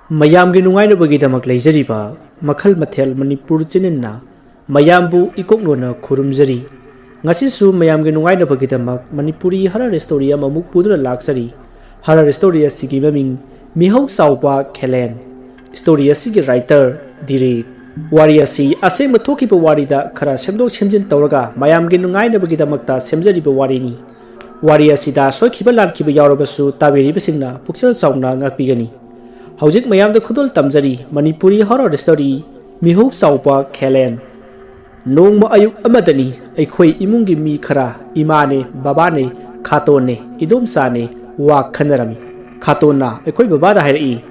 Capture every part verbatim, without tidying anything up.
ꯃꯌꯥꯝꯒꯤ ꯅꯨꯡꯉꯥꯏꯅꯕꯒꯤꯗꯃꯛ ꯂꯩꯖꯔꯤꯕ ꯃꯈꯜ ꯃꯊꯦꯜ ꯃꯅꯤꯄꯨꯔ ꯆꯦꯅꯦꯜꯅ ꯃꯌꯥꯝꯕꯨ ꯏꯀꯣꯛꯅꯣꯅ ꯈꯨꯔꯨꯝꯖꯔꯤ꯫ ꯉꯁꯤꯁꯨ ꯃꯌꯥꯝꯒꯤ ꯅꯨꯡꯉꯥꯏꯅꯕꯒꯤꯗꯃꯛ ꯃꯅꯤꯄꯨꯔꯤ ꯍꯔꯔ ꯁ꯭ꯇꯣꯔꯤ ꯑꯃꯃꯨꯛ ꯄꯨꯗꯨꯅ ꯂꯥꯛꯆꯔꯤ꯫ ꯍꯔꯔ ꯁ꯭ꯇꯣꯔꯤ ꯑꯁꯤꯒꯤ ꯃꯃꯤꯡ ꯃꯤꯍꯧ ꯆꯥꯎꯕ ꯈꯦꯂꯦꯟ꯫ ꯁ꯭ꯇꯣꯔꯤ ꯑꯁꯤꯒꯤ ꯔꯥꯏꯇꯔ ꯗꯤꯔꯦꯛ꯫ ꯋꯥꯔꯤ ꯑꯁꯤ ꯑꯁꯦꯡꯕ ꯊꯣꯛꯈꯤꯕ ꯋꯥꯔꯤꯗ ꯈꯔ ꯁꯦꯝꯗꯣꯛ ꯁꯦꯝꯖꯤꯟ ꯇꯧꯔꯒ ꯃꯌꯥꯝꯒꯤ ꯅꯨꯡꯉꯥꯏꯅꯕꯒꯤꯗꯃꯛꯇ ꯁꯦꯝꯖꯔꯤꯕ ꯋꯥꯔꯤꯅꯤ꯫ ꯋꯥꯔꯤ ꯑꯁꯤꯗ ꯁꯣꯏꯈꯤꯕ ꯂꯥꯟꯈꯤꯕ ꯌꯥꯎꯔꯕꯁꯨ ꯇꯥꯕꯤꯔꯤꯕꯁꯤꯡꯅ ꯄꯨꯛꯆꯦꯜ ꯆꯥꯎꯅ ꯉꯥꯛꯄꯤꯒꯅꯤ꯫ ꯍꯧꯖꯤꯛ ꯃꯌꯥꯝꯗ ꯈꯨꯗꯣꯜ ꯇꯝꯖꯔꯤ ꯃꯅꯤꯄꯨꯔꯤ ꯍꯣꯔꯔ ꯁ꯭ꯇꯣꯔꯤ ꯃꯤꯍꯧ ꯆꯥꯎꯕ ꯈꯦꯂꯦꯟ꯫ ꯅꯣꯡꯃ ꯑꯌꯨꯛ ꯑꯃꯗꯅꯤ ꯑꯩꯈꯣꯏ ꯏꯃꯨꯡꯒꯤ ꯃꯤ ꯈꯔ, ꯏꯃꯥꯅꯦ, ꯕꯕꯥꯅꯦ, ꯈꯥꯇꯣꯟꯅꯦ, ꯏꯗꯣꯝꯆꯥꯅꯦ ꯋꯥ ꯈꯟꯅꯔꯝꯃꯤ꯫ ꯈꯥꯇꯣꯟꯅ ꯑꯩꯈꯣꯏ ꯕꯕꯥꯗ ꯍꯥꯏꯔꯛꯏ,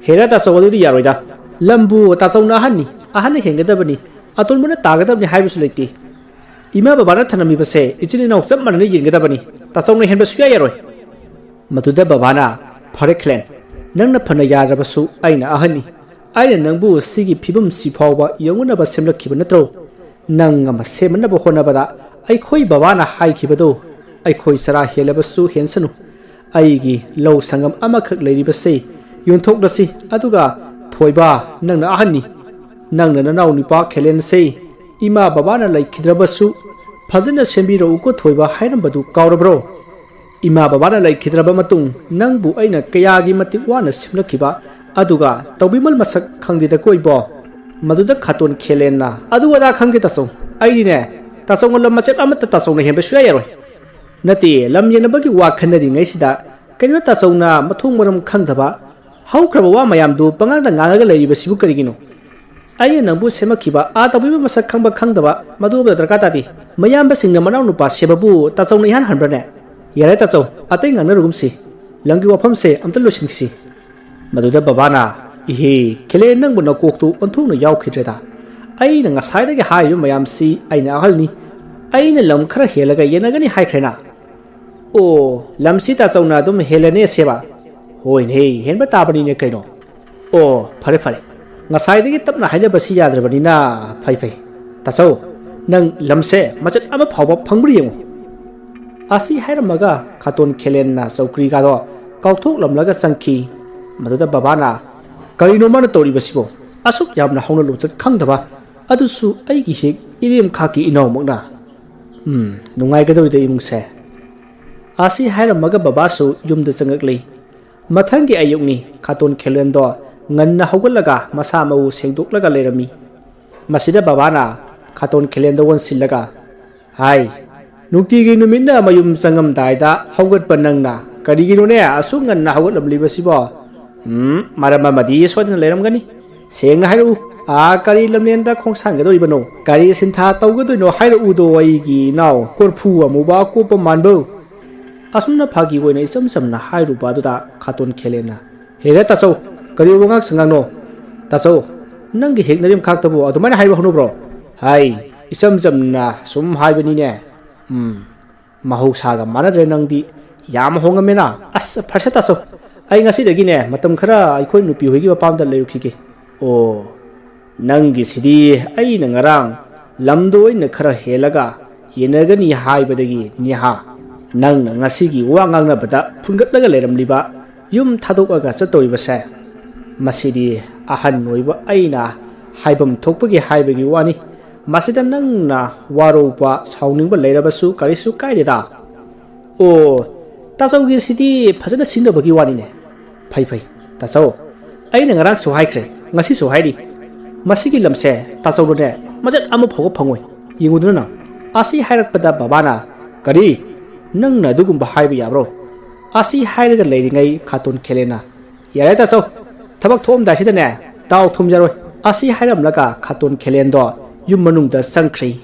"ꯍꯦꯔꯥ ꯇꯥꯆꯧ, ꯑꯗꯨꯗꯤ ꯌꯥꯔꯣꯏꯗ꯫ ꯂꯝꯕꯨ ꯇꯥꯆꯧꯅ ꯑꯍꯟꯅꯤ, ꯑꯍꯟꯅ ꯍꯦꯟꯒꯗꯕꯅꯤ, ꯑꯇꯣꯟꯕꯅ ꯇꯥꯒꯗꯕꯅꯤ ꯍꯥꯏꯕꯁꯨ ꯂꯩꯇꯦ꯫ ꯏꯃꯥ ꯕꯕꯥꯅ ꯊꯅꯝꯃꯤꯕꯁꯦ ꯏꯆꯤꯟ ꯏꯅꯥꯎ ꯆꯞ ꯃꯥꯟꯅꯅ ꯌꯦꯟꯒꯗꯕꯅꯤ꯫ ꯇꯥꯆꯧꯅ ꯍꯦꯟꯕ ꯁꯨꯡꯌꯥ ꯌꯥꯔꯣꯏ꯫" ꯃꯗꯨꯗ ꯕꯕꯥꯅ, "ꯐꯔꯦ ꯈꯦꯂꯦꯟ, ꯅꯪꯅ ꯐꯅ ꯌꯥꯔꯕꯁꯨ ꯑꯩꯅ ꯑꯍꯟꯅꯤ꯫ ꯑꯩꯅ ꯅꯪꯕꯨ ꯁꯤꯒꯤ ꯐꯤꯕꯝꯁꯤ ꯐꯥꯎꯕ ꯌꯧꯅꯅꯕ ꯁꯦꯝꯂꯛꯈꯤꯕ ꯅꯠꯇ꯭ꯔꯣ? ꯅꯪ ꯑꯃ ꯁꯦꯝꯅꯅꯕ ꯍꯣꯠꯅꯕꯗ ꯑꯩꯈꯣꯏ ꯕꯕꯥꯅ ꯍꯥꯏꯈꯤꯕꯗꯣ, ꯑꯩꯈꯣꯏ ꯆꯔꯥ ꯍꯦꯜꯂꯕꯁꯨ ꯍꯦꯟꯁꯅꯨ꯫ ꯑꯩꯒꯤ ꯂꯧ ꯁꯪꯒꯝ ꯑꯃꯈꯛ ꯂꯩꯔꯤꯕꯁꯦ ꯌꯣꯟꯊꯣꯛꯂꯁꯤ, ꯑꯗꯨꯒ ꯊꯣꯏꯕ, ꯅꯪꯅ ꯑꯍꯟꯅꯤ꯫ ꯅꯪꯅ ꯅꯅꯥꯎ ꯅꯨꯄꯥ ꯈꯦꯂꯦꯟꯁꯦ ꯏꯃꯥ ꯕꯕꯥꯅ ꯂꯩꯈꯤꯗ꯭ꯔꯕꯁꯨ ꯐꯖꯅ ꯁꯦꯝꯕꯤꯔꯛꯎꯀꯣ ꯊꯣꯏꯕ ꯍꯥꯏꯔꯝꯕꯗꯨ ꯀꯥꯎꯔꯕ꯭ꯔꯣ? ꯏꯃꯥ ꯕꯕꯥꯅ ꯂꯩꯈꯤꯗ꯭ꯔꯕ ꯃꯇꯨꯡ ꯅꯪꯕꯨ ꯑꯩꯅ ꯀꯌꯥꯒꯤ ꯃꯇꯤꯛ ꯋꯥꯅ ꯁꯦꯝꯂꯛꯈꯤꯕ, ꯑꯗꯨꯒ ꯇꯧꯕꯤꯃꯜ ꯃꯁꯛ ꯈꯪꯗꯦꯗꯀꯣ ꯏꯕꯣ꯫" ꯃꯗꯨꯗ ꯈꯥꯇꯣꯟ ꯈꯦꯂꯦꯟꯅ, "ꯑꯗꯨ ꯑꯗꯥ ꯈꯪꯗꯦ ꯇꯥꯆꯧ, ꯑꯩꯗꯤꯅꯦ ꯇꯥꯆꯧꯅ ꯂꯝ ꯃꯆꯦꯠ ꯑꯃꯠꯇ ꯇꯥꯆꯧꯅ ꯍꯦꯟꯕ ꯁꯨꯡꯌꯥ ꯌꯥꯔꯣꯏ꯫ ꯅꯠꯇꯦ, ꯂꯝ ꯌꯦꯟꯅꯕꯒꯤ ꯋꯥ ꯈꯟꯅꯔꯤꯉꯩꯁꯤꯗ ꯀꯩꯅꯣ ꯇꯥꯆꯧꯅ ꯃꯊꯣꯡ ꯃꯔꯝ ꯈꯪꯗꯕ ꯍꯧꯈ꯭ꯔꯕ ꯋꯥ ꯃꯌꯥꯝꯗꯨ ꯄꯉꯥꯡꯗ ꯉꯥꯡꯉꯒ ꯂꯩꯔꯤꯕꯁꯤꯕꯨ ꯀꯔꯤꯒꯤꯅꯣ? ꯑꯩꯅ ꯅꯪꯕꯨ ꯁꯦꯝꯃꯛꯈꯤꯕ ꯑꯥ ꯇꯧꯕꯤꯕ ꯃꯁꯛ ꯈꯪꯕ ꯈꯪꯗꯕ ꯃꯗꯨ ꯑꯃꯗ ꯗꯔꯀꯥꯔ ꯇꯥꯗꯦ꯫ ꯃꯌꯥꯝꯕꯁꯤꯡꯅ ꯃꯅꯥꯎ ꯅꯨꯄꯥ ꯁꯦꯝꯕꯕꯨ ꯇꯥꯆꯧꯅ ꯏꯍꯥꯟ ꯍꯟꯕ꯭ꯔꯅꯦ? ꯌꯥꯔꯦ ꯇꯥꯆꯧ, ꯑꯇꯩ ꯉꯥꯡꯅꯔꯨꯒꯨꯝꯁꯤ꯫ ꯂꯝꯒꯤ ꯋꯥꯐꯝꯁꯦ ꯑꯝꯇ ꯂꯣꯏꯁꯤꯟꯈꯤꯁꯤ꯫" ꯃꯗꯨꯗ ꯕꯕꯥꯅ, "ꯏꯍꯦ, ꯈꯦꯂꯦꯟ, ꯅꯪꯕꯨ ꯅꯀꯣꯛꯇꯨ ꯑꯣꯟꯊꯣꯛꯅ ꯌꯥꯎꯈꯤꯗ꯭ꯔꯦꯗ꯫ ꯑꯩꯅ ꯉꯁꯥꯏꯗꯒꯤ ꯍꯥꯏꯔꯤꯕ ꯃꯌꯥꯝꯁꯤ ꯑꯩꯅ ꯑꯍꯜꯅꯤ, ꯑꯩꯅ ꯂꯝ ꯈꯔ ꯍꯦꯜꯂꯒ ꯌꯦꯟꯅꯒꯅꯤ ꯍꯥꯏꯈ꯭ꯔꯦꯅ?" "ꯑꯣ, ꯂꯝꯁꯤ ꯇꯥꯆꯧꯅ ꯑꯗꯨꯝ ꯍꯦꯜꯂꯅꯦ ꯁꯦꯕ?" "ꯍꯣꯏꯅꯦ, ꯍꯦꯟꯕ ꯇꯥꯕꯅꯤꯅꯦ ꯀꯩꯅꯣ꯫" "ꯑꯣ, ꯐꯔꯦ ꯐꯔꯦ, ꯉꯁꯥꯏꯗꯒꯤ ꯇꯞꯅ ꯍꯥꯏꯅꯕꯁꯤ ꯌꯥꯗ꯭ꯔꯕꯅꯤꯅ ꯐꯩ ꯐꯩ꯫ ꯇꯥꯆꯧ, ꯅꯪ ꯂꯝꯁꯦ ꯃꯆꯦꯠ ꯑꯃ ꯐꯥꯎꯕ ꯐꯪꯕ꯭ꯔꯥ ꯌꯦꯡꯉꯨ꯫" ꯑꯁꯤ ꯍꯥꯏꯔꯝꯃꯒ ꯈꯥꯇꯣꯟ ꯈꯦꯂꯦꯟꯅ ꯆꯧꯀ꯭ꯔꯤꯒꯗꯣ ꯀꯥꯎꯊꯣꯛꯂꯝꯂꯒ ꯆꯪꯈꯤ꯫ ꯃꯗꯨꯗ ꯕꯕꯥꯅ, "ꯀꯔꯤꯅꯣ ꯃꯥꯅ ꯇꯧꯔꯤꯕꯁꯤꯕꯣ? ꯑꯁꯨꯛ ꯌꯥꯝꯅ ꯍꯧꯅ ꯂꯣꯟꯆꯠ ꯈꯪꯗꯕ, ꯑꯗꯨꯁꯨ ꯑꯩꯒꯤ ꯍꯦꯛ ꯏꯔꯦꯝꯈꯥꯛꯀꯤ ꯏꯅꯥꯎꯃꯛꯅ꯫ ꯎꯝ, ꯅꯨꯡꯉꯥꯏꯒꯗꯧꯔꯤꯗ ꯏꯃꯨꯡꯁꯦ"꯫ ꯑꯁꯤ ꯍꯥꯏꯔꯝꯃꯒ ꯕꯕꯥꯁꯨ ꯌꯨꯝꯗ ꯆꯪꯉꯛꯂꯤ꯫ ꯃꯊꯪꯒꯤ ꯑꯌꯨꯛꯅꯤ꯫ ꯈꯥꯇꯣꯟ ꯈꯦꯂꯦꯟꯗꯣ ꯉꯟꯅ ꯍꯧꯒꯠꯂꯒ ꯃꯁꯥ ꯃꯎ ꯁꯦꯡꯗꯣꯛꯂꯒ ꯂꯩꯔꯝꯃꯤ꯫ ꯃꯁꯤꯗ ꯕꯕꯥꯅ ꯈꯥꯇꯣꯟ ꯈꯦꯂꯦꯟꯗ ꯑꯣꯟꯁꯤꯜꯂꯒ, "ꯍꯥꯏ, ꯅꯨꯡꯇꯤꯒꯤ ꯅꯨꯃꯤꯠꯅ ꯃꯌꯨꯝ ꯆꯪꯉꯝꯗꯥꯏꯗ ꯍꯧꯒꯠꯄ ꯅꯪꯅ ꯀꯔꯤꯒꯤꯅꯣꯅꯦ ꯑꯁꯨꯛ ꯉꯟꯅ ꯍꯧꯒꯠꯂꯝꯂꯤꯕꯁꯤꯕꯣ? ꯎꯝ, ꯃꯔꯝ ꯑꯃꯗꯤ ꯁꯣꯏꯗꯅ ꯂꯩꯔꯝꯒꯅꯤ꯫ ꯁꯦꯡꯅ ꯍꯥꯏꯔꯛꯎ, ꯑꯥ, ꯀꯔꯤ ꯂꯝꯂꯦꯟꯗ ꯈꯣꯡꯁꯥꯟꯒꯗꯧꯔꯤꯕꯅꯣ? ꯀꯔꯤ ꯁꯤꯟꯊꯥ ꯇꯧꯒꯗꯣꯏꯅꯣ ꯍꯥꯏꯔꯛꯎꯗꯣ, ꯑꯩꯒꯤ ꯏꯅꯥꯎ ꯀꯣꯔꯐꯨ ꯑꯃꯨꯕ ꯑꯀꯣꯞꯄ ꯃꯥꯟꯕꯧ"꯫ ꯑꯁꯨꯝꯅ ꯐꯥꯒꯤ ꯑꯣꯏꯅ ꯏꯆꯝ ꯆꯝꯅ ꯍꯥꯏꯔꯨꯕ ꯑꯗꯨꯗ ꯈꯥꯇꯣꯟ ꯈꯦꯂꯦꯟꯅ, "ꯍꯦꯔꯦ ꯇꯥꯆꯧ, ꯀꯔꯤ ꯋꯥꯉꯥꯡ ꯁꯉꯥꯡꯅꯣ? ꯇꯥꯆꯧ, ꯅꯪꯒꯤ ꯍꯦꯛ ꯅꯔꯦꯝꯈꯥꯛꯇꯕꯨ ꯑꯗꯨꯃꯥꯏꯅ ꯍꯥꯏꯕ ꯍꯧꯅꯕ꯭ꯔꯣ? ꯍꯥꯏ, ꯏꯆꯝ ꯆꯝꯅ ꯁꯨꯝ ꯍꯥꯏꯕꯅꯤꯅꯦ꯫ ꯎꯝ, ꯃꯍꯧꯁꯥꯒ ꯃꯥꯟꯅꯗ꯭ꯔꯦ ꯅꯪꯗꯤ꯫ ꯌꯥꯝ ꯍꯣꯡꯉꯝꯃꯦꯅ꯫ ꯑꯁ, ꯐꯔꯁꯦ ꯇꯥꯆꯧ, ꯑꯩ ꯉꯁꯤꯗꯒꯤꯅꯦ ꯃꯇꯝ ꯈꯔ ꯑꯩꯈꯣꯏ ꯅꯨꯄꯤ ꯍꯣꯏꯒꯤ ꯃꯄꯥꯝꯗ ꯂꯩꯔꯨꯈꯤꯒꯦ"꯫ "ꯑꯣ, ꯅꯪꯒꯤꯁꯤꯗꯤ ꯑꯩꯅ ꯉꯔꯥꯡ ꯂꯝꯗꯣ ꯑꯩꯅ ꯈꯔ ꯍꯦꯜꯂꯒ ꯌꯦꯟꯅꯒꯅꯤ ꯍꯥꯏꯕꯗꯒꯤ ꯅꯤꯍꯥ ꯅꯪꯅ ꯉꯁꯤꯒꯤ ꯋꯥ ꯉꯥꯡꯅꯕꯗ ꯐꯨꯟꯒꯠꯂꯒ ꯂꯩꯔꯝꯂꯤꯕ, ꯌꯨꯝ ꯊꯥꯗꯣꯛꯑꯒ ꯆꯠꯇꯧꯔꯤꯕꯁꯦ꯫ ꯃꯁꯤꯗꯤ ꯑꯍꯟ ꯑꯣꯏꯕ ꯑꯩꯅ ꯍꯥꯏꯐꯝ ꯊꯣꯛꯄꯒꯤ ꯍꯥꯏꯕꯒꯤ ꯋꯥꯅꯤ꯫ ꯃꯁꯤꯗ ꯅꯪꯅ ꯋꯥꯔꯧꯕ, ꯁꯥꯎꯅꯤꯡꯕ ꯂꯩꯔꯕꯁꯨ ꯀꯔꯤꯁꯨ ꯀꯥꯏꯗꯦꯗ"꯫ "ꯑꯣ, ꯇꯥꯆꯧꯒꯤꯁꯤꯗꯤ ꯐꯖꯅ ꯁꯤꯡꯅꯕꯒꯤ ꯋꯥꯅꯤꯅꯦ꯫ ꯐꯩ, ꯐꯩ, ꯇꯥꯆꯧ, ꯑꯩꯅ ꯉꯔꯥꯡꯁꯨ ꯍꯥꯏꯈ꯭ꯔꯦ, ꯉꯁꯤꯁꯨ ꯍꯥꯏꯔꯤ, ꯃꯁꯤꯒꯤ ꯂꯝꯁꯦ ꯇꯥꯆꯧꯅꯅꯦ ꯃꯆꯦꯠ ꯑꯃ ꯐꯥꯎꯕ ꯐꯪꯉꯣꯏ꯫ ꯌꯦꯡꯉꯨꯗꯅ ꯅꯪ"꯫ ꯑꯁꯤ ꯍꯥꯏꯔꯛꯄꯗ ꯕꯕꯥꯅ, "ꯀꯔꯤ? ꯅꯪꯅ ꯑꯗꯨꯒꯨꯝꯕ ꯍꯥꯏꯕ ꯌꯥꯕ꯭ꯔꯣ?" ꯑꯁꯤ ꯍꯥꯏꯔꯒ ꯂꯩꯔꯤꯉꯩ ꯈꯥꯇꯣꯟ ꯈꯦꯂꯦꯟꯅ, "ꯌꯥꯔꯦ ꯇꯥꯆꯧ, ꯊꯕꯛ ꯊꯣꯛꯑꯝꯗꯥꯏꯁꯤꯗꯅꯦ ꯇꯥꯎ ꯊꯨꯝ ꯌꯥꯔꯣꯏ"꯫ ꯑꯁꯤ ꯍꯥꯏꯔꯝꯂꯒ ꯈꯥꯇꯣꯟ ꯈꯦꯂꯦꯟꯗꯣ ꯌꯨꯝ ꯃꯅꯨꯡꯗ ꯆꯪꯈ꯭ꯔꯦ꯫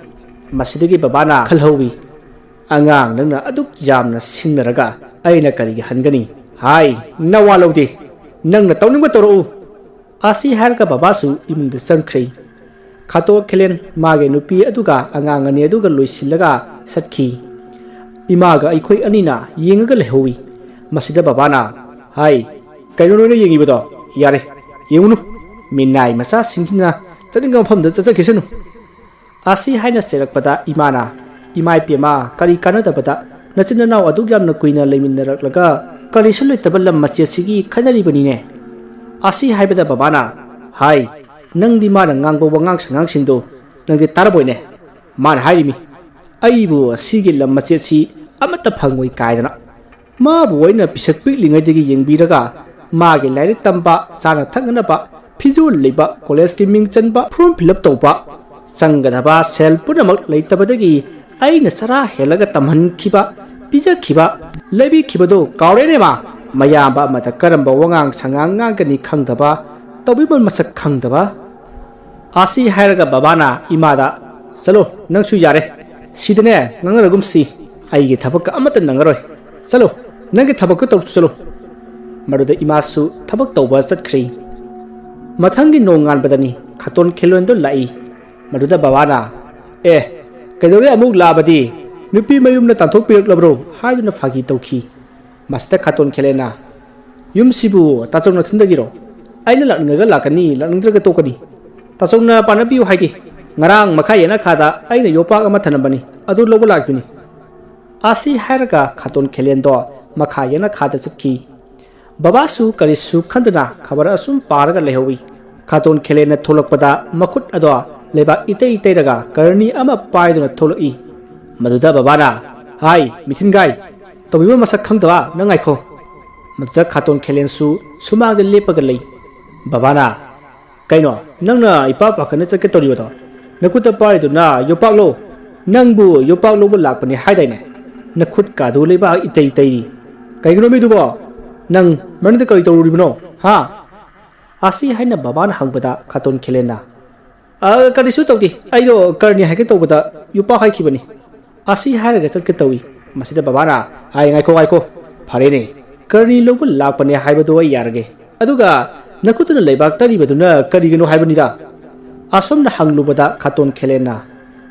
ꯃꯁꯤꯗꯒꯤ ꯕꯕꯥꯅ ꯈꯜꯍꯧꯏ, "ꯑꯉꯥꯡ ꯅꯪꯅ ꯑꯗꯨꯛ ꯌꯥꯝꯅ ꯁꯤꯡꯅꯔꯒ ꯑꯩꯅ ꯀꯔꯤꯒꯤ ꯍꯟꯒꯅꯤ? ꯍꯥꯏ, ꯅꯋꯥ ꯂꯧꯗꯦ, ꯅꯪꯅ ꯇꯧꯅꯤꯡꯕ ꯇꯧꯔꯛꯎ"꯫ ꯑꯁꯤ ꯍꯥꯏꯔꯒ ꯕꯕꯥꯁꯨ ꯏꯃꯨꯡꯗ ꯆꯪꯈ꯭ꯔꯦ꯫ ꯈꯥꯇꯣꯟ ꯈꯦꯂꯦꯟ ꯃꯥꯒꯤ ꯅꯨꯄꯤ ꯑꯗꯨꯒ ꯑꯉꯥꯡ ꯑꯅꯤ ꯑꯗꯨꯒ ꯂꯣꯏꯁꯤꯜꯂꯒ ꯆꯠꯈꯤ꯫ "ꯏꯃꯥꯒ ꯑꯩꯈꯣꯏ ꯑꯅꯤꯅ ꯌꯦꯡꯉꯒ ꯂꯩꯍꯧꯏ"꯫ ꯃꯁꯤꯗ ꯕꯕꯥꯅ, "ꯍꯥꯏ, ꯀꯩꯅꯣ ꯅꯣꯏꯅ ꯌꯦꯡꯉꯤꯕꯗꯣ? ꯌꯥꯔꯦ, ꯌꯦꯡꯉꯨꯅꯨ꯫ ꯃꯤꯅꯥꯏ ꯃꯆꯥꯁꯤꯡꯁꯤꯅ ꯆꯠꯅꯤꯡꯕ ꯃꯐꯝꯗ ꯆꯠꯆꯈꯤꯁꯅꯨ"꯫ ꯑꯁꯤ ꯍꯥꯏꯅ ꯆꯩꯔꯛꯄꯗ ꯏꯃꯥꯅ, "ꯏꯃꯥ ꯏꯄꯦꯝꯃ, ꯀꯔꯤ ꯀꯥꯟꯅꯗꯕꯗ ꯅꯆꯤꯟ ꯅꯅꯥꯎ ꯑꯗꯨꯛ ꯌꯥꯝꯅ ꯀꯨꯏꯅ ꯂꯩꯃꯤꯟꯅꯔꯛꯂꯒ ꯀꯔꯤꯁꯨ ꯂꯩꯇꯕ ꯂꯝ ꯃꯆꯦꯠꯁꯤꯒꯤ ꯈꯠꯅꯔꯤꯕꯅꯤꯅꯦ"꯫ ꯑꯁꯤ ꯍꯥꯏꯕꯗ ꯕꯕꯥꯅ, "ꯍꯥꯏ, ꯅꯪꯗꯤ ꯃꯥꯅ ꯉꯥꯡꯕ ꯋꯥꯉꯥꯡ ꯁꯉꯥꯡꯁꯤꯡꯗꯣ ꯅꯪꯗꯤ ꯇꯥꯔꯕꯣꯏꯅꯦ? ꯃꯥꯅ ꯍꯥꯏꯔꯤꯃꯤ, ꯑꯩꯕꯨ ꯑꯁꯤꯒꯤ ꯂꯝ ꯃꯆꯦꯠꯁꯤ ꯑꯃꯠꯇ ꯐꯪꯉꯣꯏ ꯀꯥꯏꯗꯅ꯫ ꯃꯥꯕꯨ ꯑꯩꯅ ꯄꯤꯁꯛ ꯄꯤꯛꯂꯤꯉꯩꯗꯒꯤ ꯌꯦꯡꯕꯤꯔꯒ ꯃꯥꯒꯤ ꯂꯥꯏꯔꯤꯛ ꯇꯝꯕ, ꯆꯥꯅ ꯊꯛꯅꯅꯕ, ꯐꯤꯖꯣꯜ ꯂꯩꯕ, ꯀꯣꯂꯦꯖꯀꯤ ꯃꯤꯡ ꯆꯟꯕ, ꯐꯣꯔꯝ ꯐꯤꯜ ꯑꯞ ꯇꯧꯕ, ꯆꯪꯒꯗꯕ ꯁꯦꯜ ꯄꯨꯝꯅꯃꯛ ꯂꯩꯇꯕꯗꯒꯤ ꯑꯩꯅ ꯆꯔꯥ ꯍꯦꯜꯂꯒ ꯇꯝꯍꯟꯈꯤꯕ, ꯄꯤꯖꯈꯤꯕ, ꯂꯩꯕꯤꯈꯤꯕꯗꯨ ꯀꯥꯎꯔꯦꯅꯦ ꯃꯥ? ꯃꯌꯥꯝꯕ ꯑꯃꯗ ꯀꯔꯝꯕ ꯋꯥꯉꯥꯡ ꯁꯉꯥꯡ ꯉꯥꯡꯒꯅꯤ ꯈꯪꯗꯕ, ꯇꯧꯕꯤꯐꯝ ꯃꯁꯛ ꯈꯪꯗꯕ"꯫ ꯑꯁꯤ ꯍꯥꯏꯔꯒ ꯕꯕꯥꯅ ꯏꯃꯥꯗ, "ꯆꯠꯂꯣ, ꯅꯪꯁꯨ ꯌꯥꯔꯦ꯫ ꯁꯤꯗꯅꯦ ꯉꯥꯡꯅꯔꯒꯨꯝꯁꯤ꯫ ꯑꯩꯒꯤ ꯊꯕꯛꯀ ꯑꯃꯠꯇ ꯅꯪꯉꯔꯣꯏ꯫ ꯆꯠꯂꯣ, ꯅꯪꯒꯤ ꯊꯕꯛꯀ ꯇꯧꯁꯨ ꯆꯠꯂꯣ"꯫ ꯃꯗꯨꯗ ꯏꯃꯥꯁꯨ ꯊꯕꯛ ꯇꯧꯕ ꯆꯠꯈ꯭ꯔꯦ꯫ ꯃꯊꯪꯒꯤ ꯅꯣꯡꯉꯥꯟꯕꯗꯅꯤ ꯈꯥꯇꯣꯟ ꯈꯦꯂꯦꯟꯗꯣ ꯂꯥꯛꯏ꯫ ꯃꯗꯨꯗ ꯕꯕꯥꯅ, "ꯑꯦ, ꯀꯩꯗꯧꯔꯦ ꯑꯃꯨꯛ ꯂꯥꯛꯑꯕꯗꯤ? ꯅꯨꯄꯤ ꯃꯌꯨꯝꯅ ꯇꯥꯟꯊꯣꯛꯄꯤꯔꯛꯂꯕ꯭ꯔꯣ?" ꯍꯥꯏꯗꯨꯅ ꯐꯥꯒꯤ ꯇꯧꯈꯤ꯫ ꯃꯁꯤꯗ ꯈꯥꯇꯣꯟ ꯈꯦꯂꯦꯟꯅ, "ꯌꯨꯝꯁꯤꯕꯨ ꯇꯥꯆꯧ ꯅꯊꯟꯗꯒꯤꯔꯣ? ꯑꯩꯅ ꯂꯥꯛꯅꯤꯡꯉꯒ ꯂꯥꯛꯀꯅꯤ, ꯂꯥꯛꯅꯤꯡꯗ꯭ꯔꯒ ꯇꯣꯛꯀꯅꯤ꯫ ꯇꯥꯆꯧꯅ ꯄꯥꯟꯅꯕꯤꯌꯨ ꯍꯥꯏꯒꯦ꯫ ꯉꯔꯥꯡ ꯃꯈꯥ ꯌꯦꯅꯈꯥꯗ ꯑꯩꯅ ꯌꯣꯄꯥꯛ ꯑꯃ ꯊꯅꯝꯕꯅꯤ, ꯑꯗꯨ ꯂꯧꯕ ꯂꯥꯛꯄꯅꯤ"꯫ ꯑꯁꯤ ꯍꯥꯏꯔꯒ ꯈꯥꯇꯣꯟ ꯈꯦꯂꯦꯟꯗꯣ ꯃꯈꯥ ꯌꯦꯅꯈꯥꯗ ꯆꯠꯈꯤ꯫ ꯕꯕꯥꯁꯨ ꯀꯔꯤꯁꯨ ꯈꯟꯗꯅ ꯈꯕꯔ ꯑꯁꯨꯝ ꯄꯥꯔꯒ ꯂꯩꯍꯧꯏ꯫ ꯈꯥꯇꯣꯟ ꯈꯦꯂꯦꯟꯅ ꯊꯣꯛꯂꯛꯄꯗ ꯃꯈꯨꯠ ꯑꯗꯣ ꯂꯩꯕꯥꯛ ꯏꯇꯩ ꯏꯇꯩꯔꯒ ꯀꯔꯅꯤ ꯑꯃ ꯄꯥꯏꯗꯨꯅ ꯊꯣꯛꯂꯛꯏ꯫ ꯃꯗꯨꯗ ꯕꯕꯥꯅ, "ꯍꯥꯏ, ꯃꯤꯊꯤꯟꯒꯥꯏ, ꯇꯧꯕꯤꯕ ꯃꯁꯛ ꯈꯪꯗꯕ, ꯅꯪ ꯉꯥꯏꯈꯣ"꯫ ꯃꯗꯨꯗ ꯈꯥꯇꯣꯟ ꯈꯦꯂꯦꯟꯁꯨ ꯁꯨꯃꯥꯡꯗ ꯂꯦꯞꯄꯒ ꯂꯩ꯫ ꯕꯕꯥꯅ, "ꯀꯩꯅꯣ, ꯅꯪꯅ ꯏꯄꯥ ꯄꯥꯈꯠꯅ ꯆꯠꯀꯦ ꯇꯧꯔꯤꯕꯗꯣ? ꯅꯈꯨꯠꯇ ꯄꯥꯏꯔꯤꯗꯨꯅ ꯌꯣꯄꯥꯛꯂꯣ? ꯅꯪꯕꯨ ꯌꯣꯄꯥꯛ ꯂꯧꯕ ꯂꯥꯛꯄꯅꯤ ꯍꯥꯏꯗꯥꯏꯅꯦ? ꯅꯈꯨꯠꯀꯥꯗꯨ ꯂꯩꯕꯥꯛ ꯏꯇꯩ ꯇꯩꯔꯤ꯫ ꯀꯩꯒꯤꯅꯣ ꯃꯤꯗꯨꯕꯣ? ꯅꯪ ꯃꯅꯤꯡꯗ ꯀꯔꯤ ꯇꯧꯔꯨꯔꯤꯕꯅꯣ, ꯍꯥ?" ꯑꯁꯤ ꯍꯥꯏꯅ ꯕꯕꯥꯅ ꯍꯪꯕꯗ ꯈꯥꯇꯣꯟ ꯈꯦꯂꯦꯟꯅ, "ꯑ, ꯀꯔꯤꯁꯨ ꯇꯧꯗꯦ, ꯑꯩꯗꯣ ꯀꯔꯅꯤ ꯍꯥꯏꯒꯦ ꯇꯧꯕꯗ ꯌꯣꯄꯥꯛ ꯍꯥꯏꯈꯤꯕꯅꯤ"꯫ ꯑꯁꯤ ꯍꯥꯏꯔꯒ ꯆꯠꯀꯦ ꯇꯧꯏ꯫ ꯃꯁꯤꯗ ꯕꯕꯥꯅ, "ꯑꯥꯏ, ꯉꯥꯏꯈꯣ, ꯉꯥꯏꯈꯣ, ꯐꯔꯦꯅꯦ, ꯀꯔꯅꯤ ꯂꯧꯕ ꯂꯥꯛꯄꯅꯦ ꯍꯥꯏꯕꯗꯣ ꯑꯩ ꯌꯥꯔꯒꯦ꯫ ꯑꯗꯨꯒ ꯅꯈꯨꯠꯇꯨꯅ ꯂꯩꯕꯥꯛ ꯇꯩꯔꯤꯕꯗꯨꯅ ꯀꯔꯤꯒꯤꯅꯣ ꯍꯥꯏꯕꯅꯤꯗ?" ꯑꯁꯣꯝꯗ ꯍꯪꯂꯨꯕꯗ ꯈꯥꯇꯣꯟ ꯈꯦꯂꯦꯟꯅ,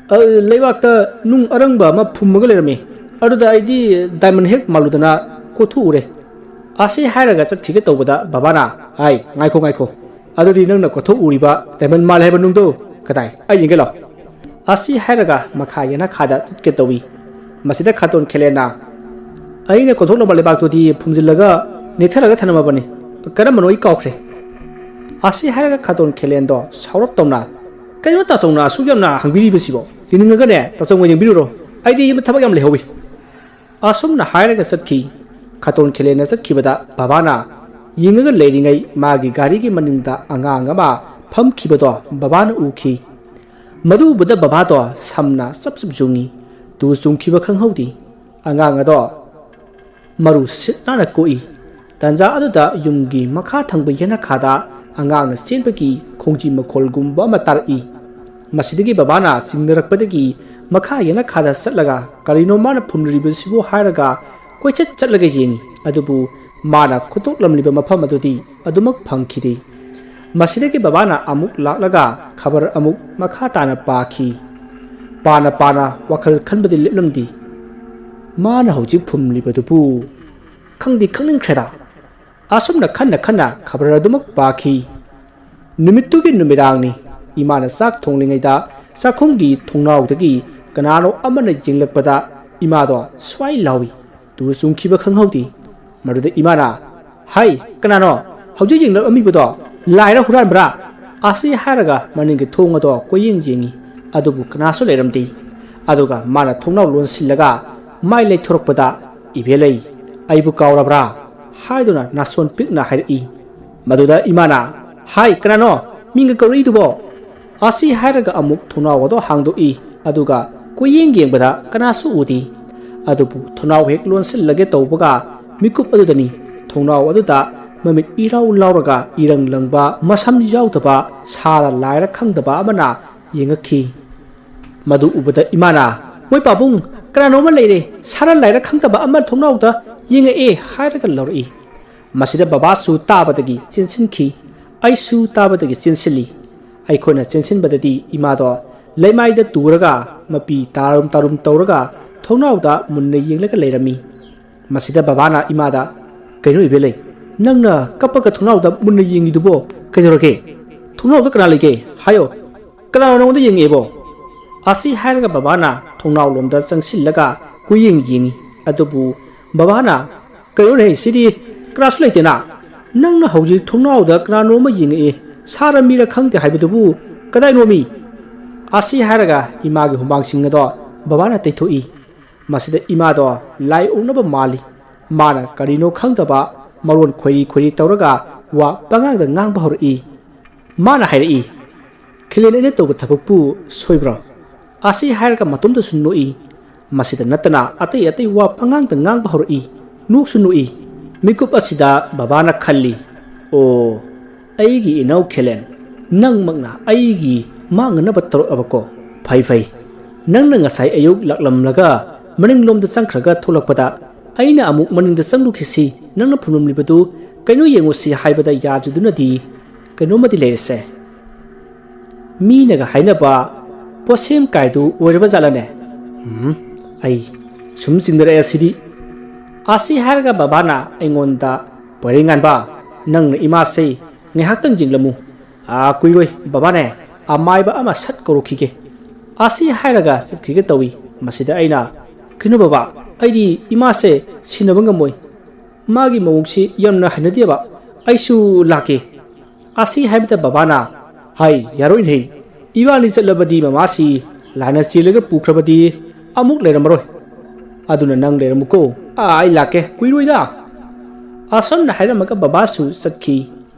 "ꯑ, ꯂꯩꯕꯥꯛꯇ ꯅꯨꯡ ꯑꯔꯪꯕ ꯑꯃ ꯐꯨꯝꯃꯒ ꯂꯩꯔꯝꯃꯤ, ꯑꯗꯨꯗ ꯑꯩꯗꯤ ꯗꯥꯏꯃꯟ ꯍꯦꯛ ꯃꯥꯜꯂꯨꯗꯅ ꯀꯣꯊꯣꯛꯎꯔꯦ"꯫ ꯑꯁꯤ ꯍꯥꯏꯔꯒ ꯆꯠꯈꯤꯒꯦ ꯇꯧꯕꯗ ꯕꯕꯥꯅ, "ꯍꯥꯏ, ꯉꯥꯏꯈꯣ, ꯉꯥꯏꯈꯣ, ꯑꯗꯨꯗꯤ ꯅꯪꯅ ꯀꯣꯊꯣꯛꯎꯔꯤꯕ ꯗꯥꯏꯃꯟ ꯃꯥꯜꯂꯦ ꯍꯥꯏꯕ ꯅꯨꯡꯗꯣ ꯀꯗꯥꯏ? ꯑꯩ ꯌꯦꯡꯒꯦ ꯂꯥꯎ"꯫ ꯑꯁꯤ ꯍꯥꯏꯔꯒ ꯃꯈꯥ ꯌꯦꯅꯈꯥꯗ ꯆꯠꯀꯦ ꯇꯧꯏ꯫ ꯃꯁꯤꯗ ꯈꯥꯇꯣꯟ ꯈꯦꯂꯦꯟꯅ, "ꯑꯩꯅ ꯀꯣꯊꯣꯛꯂꯝꯕ ꯂꯩꯕꯥꯛꯇꯨꯗꯤ ꯐꯨꯝꯖꯤꯜꯂꯒ ꯅꯦꯠꯊꯔꯒ ꯊꯅꯝꯃꯕꯅꯤ꯫ ꯀꯔꯝꯕꯅꯣ ꯑꯩ ꯀꯥꯎꯈ꯭ꯔꯦ"꯫ ꯑꯁꯤ ꯍꯥꯏꯔꯒ ꯈꯥꯇꯣꯟ ꯈꯦꯂꯦꯟꯗꯣ ꯁꯥꯎꯔꯞ ꯇꯧꯅ, "ꯀꯩꯅꯣ ꯇꯥꯆꯧꯅ ꯑꯁꯨꯛ ꯌꯥꯝꯅ ꯍꯪꯕꯤꯔꯤꯕꯁꯤꯕꯣ? ꯌꯦꯡꯅꯤꯡꯉꯒꯅꯦ ꯇꯥꯆꯧꯅ ꯌꯦꯡꯕꯤꯔꯨꯔꯣ, ꯑꯩꯗꯤ ꯌꯨꯝꯗ ꯊꯕꯛ ꯌꯥꯝ ꯂꯩꯍꯧꯋꯤ"꯫ ꯑꯁꯨꯝꯅ ꯍꯥꯏꯔꯒ ꯆꯠꯈꯤ꯫ ꯈꯥꯇꯣꯟ ꯈꯦꯂꯦꯟꯅ ꯆꯠꯈꯤꯕꯗ ꯕꯕꯥꯅ ꯌꯦꯡꯉꯒ ꯂꯩꯔꯤꯉꯩ ꯃꯥꯒꯤ ꯒꯥꯔꯤꯒꯤ ꯃꯅꯤꯡꯗ ꯑꯉꯥꯡ ꯑꯃ ꯐꯝꯈꯤꯕꯗꯣ ꯕꯕꯥꯅ ꯎꯈꯤ꯫ ꯃꯗꯨ ꯎꯕꯗ ꯕꯕꯥꯗꯣ ꯁꯝꯅ ꯆꯞ ꯆꯞ ꯌꯨꯡꯉꯤ꯫ ꯇꯨ ꯆꯨꯡꯈꯤꯕ ꯈꯪꯍꯧꯗꯦ꯫ ꯑꯉꯥꯡ ꯑꯗꯣ ꯃꯔꯨ ꯁꯤꯠ ꯅꯥꯟꯅ ꯀꯣꯛꯏ꯫ ꯇꯥꯟꯖꯥ ꯑꯗꯨꯗ ꯌꯨꯝꯒꯤ ꯃꯈꯥ ꯊꯪꯕ ꯌꯦꯅꯈꯥꯗ ꯑꯉꯥꯡꯅ ꯆꯦꯟꯕꯒꯤ ꯈꯣꯡꯖꯤ ꯃꯈꯣꯜꯒꯨꯝꯕ ꯑꯃ ꯇꯥꯔꯛꯏ꯫ ꯃꯁꯤꯗꯒꯤ ꯕꯕꯥꯅ ꯆꯤꯡꯅꯔꯛꯄꯗꯒꯤ ꯃꯈꯥ ꯌꯦꯅꯈꯥꯗ ꯆꯠꯂꯒ ꯀꯔꯤꯅꯣ ꯃꯥꯅ ꯐꯨꯝꯂꯤꯕꯁꯤꯕꯨ ꯍꯥꯏꯔꯒ ꯀꯣꯏꯆꯠ ꯆꯠꯂꯒ ꯌꯦꯡꯉꯤ꯫ ꯑꯗꯨꯕꯨ ꯃꯥꯅ ꯈꯨꯠꯇꯣꯛꯂꯝꯂꯤꯕ ꯃꯐꯝ ꯑꯗꯨꯗꯤ ꯑꯗꯨꯃꯛ ꯐꯪꯈꯤꯗꯦ꯫ ꯃꯁꯤꯗꯒꯤ ꯕꯕꯥꯅ ꯑꯃꯨꯛ ꯂꯥꯛꯂꯒ ꯈꯕꯔ ꯑꯃꯨꯛ ꯃꯈꯥ ꯇꯥꯅ ꯄꯥꯈꯤ꯫ ꯄꯥꯅ ꯄꯥꯅ ꯋꯥꯈꯜ ꯈꯟꯕꯗꯤ ꯂꯦꯞꯂꯝꯗꯦ꯫ ꯃꯥꯅ ꯍꯧꯖꯤꯛ ꯐꯨꯝꯂꯤꯕꯗꯨꯕꯨ ꯈꯪꯗꯤ ꯈꯪꯅꯤꯡꯈ꯭ꯔꯦꯗ꯫ ꯑꯁꯨꯝꯅ ꯈꯟꯅ ꯈꯟꯅ ꯈꯕꯔ ꯑꯗꯨꯃꯛ ꯄꯥꯈꯤ꯫ ꯅꯨꯃꯤꯠꯇꯨꯒꯤ ꯅꯨꯃꯤꯗꯥꯡꯅꯤ꯫ ꯏꯃꯥꯅ ꯆꯥꯛ ꯊꯣꯡꯂꯤꯉꯩꯗ ꯆꯥꯛꯈꯨꯝꯒꯤ ꯊꯣꯡꯅꯥꯎꯗꯒꯤ ꯀꯅꯥꯅꯣ ꯑꯃꯅ ꯌꯦꯡꯂꯛꯄꯗ ꯏꯃꯥꯗꯣ ꯁ꯭ꯋꯥꯏ ꯂꯥꯎꯏ꯫ ꯇꯨ ꯆꯨꯡꯈꯤꯕ ꯈꯪꯍꯧꯗꯦ꯫ ꯃꯗꯨꯗ ꯏꯃꯥꯅ, "ꯍꯥꯏ, ꯀꯅꯥꯅꯣ ꯍꯧꯖꯤꯛ ꯌꯦꯡꯂꯛꯂꯝꯃꯤꯕꯗꯣ? ꯂꯥꯏꯔ ꯍꯨꯔꯥꯟꯕ꯭ꯔꯥ?" ꯑꯁꯤ ꯍꯥꯏꯔꯒ ꯃꯅꯤꯡꯒꯤ ꯊꯣꯡ ꯑꯗꯣ ꯀꯣꯏꯌꯦꯡ ꯌꯦꯡꯉꯤ꯫ ꯑꯗꯨꯕꯨ ꯀꯅꯥꯁꯨ ꯂꯩꯔꯝꯗꯦ꯫ ꯑꯗꯨꯒ ꯃꯥꯅ ꯊꯣꯡꯅꯥꯎ ꯂꯣꯟꯁꯤꯜꯂꯒ ꯃꯥꯏ ꯂꯩꯊꯣꯔꯛꯄꯗ, "ꯏꯕꯦꯂꯩ, ꯑꯩꯕꯨ ꯀꯥꯎꯔꯕ꯭ꯔꯥ?" ꯍꯥꯏꯗꯨꯅ ꯅꯥꯁꯣꯟ ꯄꯤꯛꯅ ꯍꯥꯏꯔꯛꯏ꯫ ꯃꯗꯨꯗ ꯏꯃꯥꯅ, "ꯍꯥꯏ, ꯀꯅꯥꯅꯣ ꯃꯤꯡꯒ ꯀꯧꯔꯛꯏꯗꯨꯕꯣ?" ꯑꯁꯤ ꯍꯥꯏꯔꯒ ꯑꯃꯨꯛ ꯊꯣꯡꯅꯥꯎ ꯑꯗꯣ ꯍꯥꯡꯗꯣꯛꯏ꯫ ꯑꯗꯨꯒ ꯀꯣꯏꯌꯦꯡ ꯌꯦꯡꯕꯗ ꯀꯅꯥꯁꯨ ꯎꯗꯦ꯫ ꯑꯗꯨꯕꯨ ꯊꯣꯡꯅꯥꯎ ꯍꯦꯛ ꯂꯣꯟꯁꯤꯜꯂꯒꯦ ꯇꯧꯕꯒ ꯃꯤꯀꯨꯞ ꯑꯗꯨꯗꯅꯤ ꯊꯣꯡꯅꯥꯎ ꯑꯗꯨꯗ ꯃꯃꯤꯠ ꯏꯔꯥꯎ ꯂꯥꯎꯔꯒ ꯏꯔꯪ ꯂꯪꯕ, ꯃꯁꯝ ꯌꯥꯎꯗꯕ, ꯁꯥꯔ ꯂꯥꯏꯔ ꯈꯪꯗꯕ ꯑꯃꯅ ꯌꯦꯡꯉꯛꯈꯤ꯫ ꯃꯗꯨ ꯎꯕꯗ ꯏꯃꯥꯅ, "ꯃꯣꯏ ꯄꯥꯕꯨꯡ, ꯀꯅꯥꯅꯣꯝꯃ ꯂꯩꯔꯦ, ꯁꯥꯔ ꯂꯥꯏꯔ ꯈꯪꯗꯕ ꯑꯃ ꯊꯣꯡꯅꯥꯎꯗ ꯌꯦꯡꯉꯛꯑꯦ" ꯍꯥꯏꯔꯒ ꯂꯧꯔꯛꯏ꯫ ꯃꯁꯤꯗ ꯕꯕꯥꯁꯨ ꯇꯥꯕꯗꯒꯤ ꯆꯦꯟꯁꯤꯟꯈꯤ꯫ ꯑꯩꯁꯨ ꯇꯥꯕꯗꯒꯤ ꯆꯦꯟꯁꯤꯜꯂꯤ꯫ ꯑꯩꯈꯣꯏꯅ ꯆꯦꯟꯁꯤꯟꯕꯗꯗꯤ ꯏꯃꯥꯗꯣ ꯂꯩꯃꯥꯏꯗ ꯇꯨꯔꯒ ꯃꯄꯤ ꯇꯥꯔꯨꯝ ꯇꯥꯔꯨꯝ ꯇꯧꯔꯒ ꯊꯣꯡꯅꯥꯎꯗ ꯃꯨꯟꯅ ꯌꯦꯡꯂꯒ ꯂꯩꯔꯝꯃꯤ꯫ ꯃꯁꯤꯗ ꯕꯕꯥꯅ ꯏꯃꯥꯗ, "ꯀꯩꯅꯣ ꯏꯕꯦꯂꯩ, ꯅꯪꯅ ꯀꯞꯄꯒ ꯊꯣꯡꯅꯥꯎꯗ ꯃꯨꯟꯅ ꯌꯦꯡꯉꯤꯗꯨꯕꯣ ꯀꯩꯗꯧꯔꯒꯦ? ꯊꯣꯡꯅꯥꯎꯗ ꯀꯅꯥ ꯂꯩꯒꯦ? ꯍꯥꯏꯌꯣ, ꯀꯅꯥꯅꯣ ꯅꯉꯣꯟꯗ ꯌꯦꯡꯉꯛꯑꯦꯕꯣ?" ꯑꯁꯤ ꯍꯥꯏꯔꯒ ꯕꯕꯥꯅ ꯊꯣꯡꯅꯥꯎ ꯂꯣꯝꯗ ꯆꯪꯁꯤꯜꯂꯒ ꯀꯨꯌꯦꯡ ꯌꯦꯡꯉꯤ꯫ ꯑꯗꯨꯕꯨ ꯕꯕꯥꯅ, "ꯀꯩꯅꯣꯅꯦ, ꯁꯤꯗꯤ ꯀꯅꯥꯁꯨ ꯂꯩꯇꯦꯅ?" "ꯅꯪꯅ ꯍꯧꯖꯤꯛ ꯊꯣꯡꯅꯥꯎꯗ ꯀꯅꯥꯅꯣꯝꯃ ꯌꯦꯡꯉꯛꯏ, ꯁꯥꯔ ꯃꯤꯔ ꯈꯪꯗꯦ ꯍꯥꯏꯕꯗꯨꯕꯨ ꯀꯗꯥꯏꯅꯣꯃꯤ?" ꯑꯁꯤ ꯍꯥꯏꯔꯒ ꯏꯃꯥꯒꯤ ꯍꯨꯃꯥꯡꯁꯤꯡ ꯑꯗꯣ ꯕꯕꯥꯅ ꯇꯩꯊꯣꯛꯏ꯫ ꯃꯁꯤꯗ ꯏꯃꯥꯗꯣ ꯂꯥꯏ ꯑꯣꯛꯅꯕ ꯃꯥꯜꯂꯤ꯫ ꯃꯥꯅ ꯀꯔꯤꯅꯣ ꯈꯪꯗꯕ ꯃꯔꯣꯟ ꯈꯣꯏꯔꯤ ꯈꯣꯏꯔꯤ ꯇꯧꯔꯒ ꯋꯥ ꯄꯉꯥꯡꯗ ꯉꯥꯡꯕ ꯍꯧꯔꯛꯏ꯫ ꯃꯥꯅ ꯍꯥꯏꯔꯛꯏ, "ꯈꯤꯂꯦꯟ ꯑꯩꯅ ꯇꯧꯕ ꯊꯕꯛꯄꯨ ꯁꯣꯏꯕ꯭ꯔꯣ?" ꯑꯁꯤ ꯍꯥꯏꯔꯒ ꯃꯇꯣꯝꯇꯁꯨ ꯅꯣꯛꯏ꯫ ꯃꯁꯤꯗ ꯅꯠꯇꯅ ꯑꯇꯩ ꯑꯇꯩ ꯋꯥ ꯄꯉꯥꯡꯗ ꯉꯥꯡꯕ ꯍꯧꯔꯛꯏ꯫ ꯅꯣꯛꯁꯨ ꯅꯣꯛꯏ꯫ ꯃꯤꯀꯨꯞ ꯑꯁꯤꯗ ꯕꯕꯥꯅ ꯈꯜꯂꯤ, "ꯑꯣ, ꯑꯩꯒꯤ ꯏꯅꯥꯎ ꯈꯦꯂꯦꯟ, ꯅꯪꯃꯛꯅ ꯑꯩꯒꯤ ꯃꯥꯡꯅꯅꯕ ꯇꯧꯔꯛꯑꯕꯀꯣ? ꯐꯩ ꯐꯩ꯫ ꯅꯪꯅ ꯉꯁꯥꯏ ꯑꯌꯨꯛ ꯂꯥꯛꯂꯝꯂꯒ ꯃꯅꯤꯡꯂꯣꯝꯗ ꯆꯪꯈ꯭ꯔꯒ ꯊꯣꯛꯂꯛꯄꯗ ꯑꯩꯅ ꯑꯃꯨꯛ ꯃꯅꯤꯡꯗ ꯆꯪꯂꯨꯈꯤꯁꯤ, ꯅꯪꯅ ꯐꯝꯂꯝꯂꯤꯕꯗꯨ ꯀꯩꯅꯣ ꯌꯦꯡꯉꯨꯁꯤ ꯍꯥꯏꯕꯗ ꯌꯥꯗ꯭ꯔꯤꯗꯨꯅꯗꯤ ꯀꯩꯅꯣꯝꯃꯗꯤ ꯂꯩꯔꯦꯁꯦ꯫ ꯃꯤꯅꯒ ꯍꯥꯏꯅꯕ ꯄꯣꯠꯁꯦꯝ ꯀꯥꯏꯗꯨ ꯑꯣꯏꯔꯕ ꯖꯥꯠꯂꯅꯦ? ꯎꯝ, ꯑꯩ ꯁꯨꯝ ꯆꯤꯡꯅꯔꯛꯑꯦ ꯁꯤꯗꯤ꯫" ꯑꯁꯤ ꯍꯥꯏꯔꯒ ꯕꯕꯥꯅ ꯑꯩꯉꯣꯟꯗ, "ꯄꯣꯏꯔꯩꯉꯥꯟꯕ, ꯅꯪꯅ ꯏꯃꯥꯁꯦ ꯉꯥꯏꯍꯥꯛꯇꯪ ꯌꯦꯡꯂꯝꯃꯨ꯫ ꯑꯥ, ꯀꯨꯏꯔꯣꯏ ꯕꯕꯥꯅꯦ, ꯑꯃꯥꯏꯕ ꯑꯃ ꯁꯠ ꯀꯧꯔꯛꯈꯤꯒꯦ꯫" ꯑꯁꯤ ꯍꯥꯏꯔꯒ ꯆꯠꯈꯤꯒꯦ ꯇꯧꯏ꯫ ꯃꯁꯤꯗ ꯑꯩꯅ, "ꯀꯩꯅꯣ ꯕꯕꯥ, ꯑꯩꯗꯤ ꯏꯃꯥꯁꯦ ꯁꯤꯟꯅꯕ ꯉꯝꯃꯣꯏ꯫ ꯃꯥꯒꯤ ꯃꯑꯣꯡꯁꯤ ꯌꯥꯝꯅ ꯍꯩꯅꯗꯦꯕ꯫ ꯑꯩꯁꯨ ꯂꯥꯛꯀꯦ꯫" ꯑꯁꯤ ꯍꯥꯏꯕꯗ ꯕꯕꯥꯅ, "ꯍꯥꯏ, ꯌꯥꯔꯣꯏꯅꯦꯍꯦ꯫ ꯏꯕꯥꯅꯤ ꯆꯠꯂꯕꯗꯤ ꯃꯃꯥꯁꯤ ꯂꯥꯏꯅ ꯆꯦꯜꯂꯒ ꯄꯨꯈ꯭ꯔꯕꯗꯤ ꯑꯃꯨꯛ ꯂꯩꯔꯝꯃꯔꯣꯏ꯫ ꯑꯗꯨꯅ ꯅꯪ ꯂꯩꯔꯝꯃꯨꯀꯣ꯫ ꯑꯥ, ꯑꯩ ꯂꯥꯛꯀꯦ, ꯀꯨꯏꯔꯣꯏꯗ꯫" ꯑꯁꯨꯝꯅ ꯍꯥꯏꯔꯝꯃꯒ ꯕꯕꯥꯁꯨ ꯆꯠꯈꯤ꯫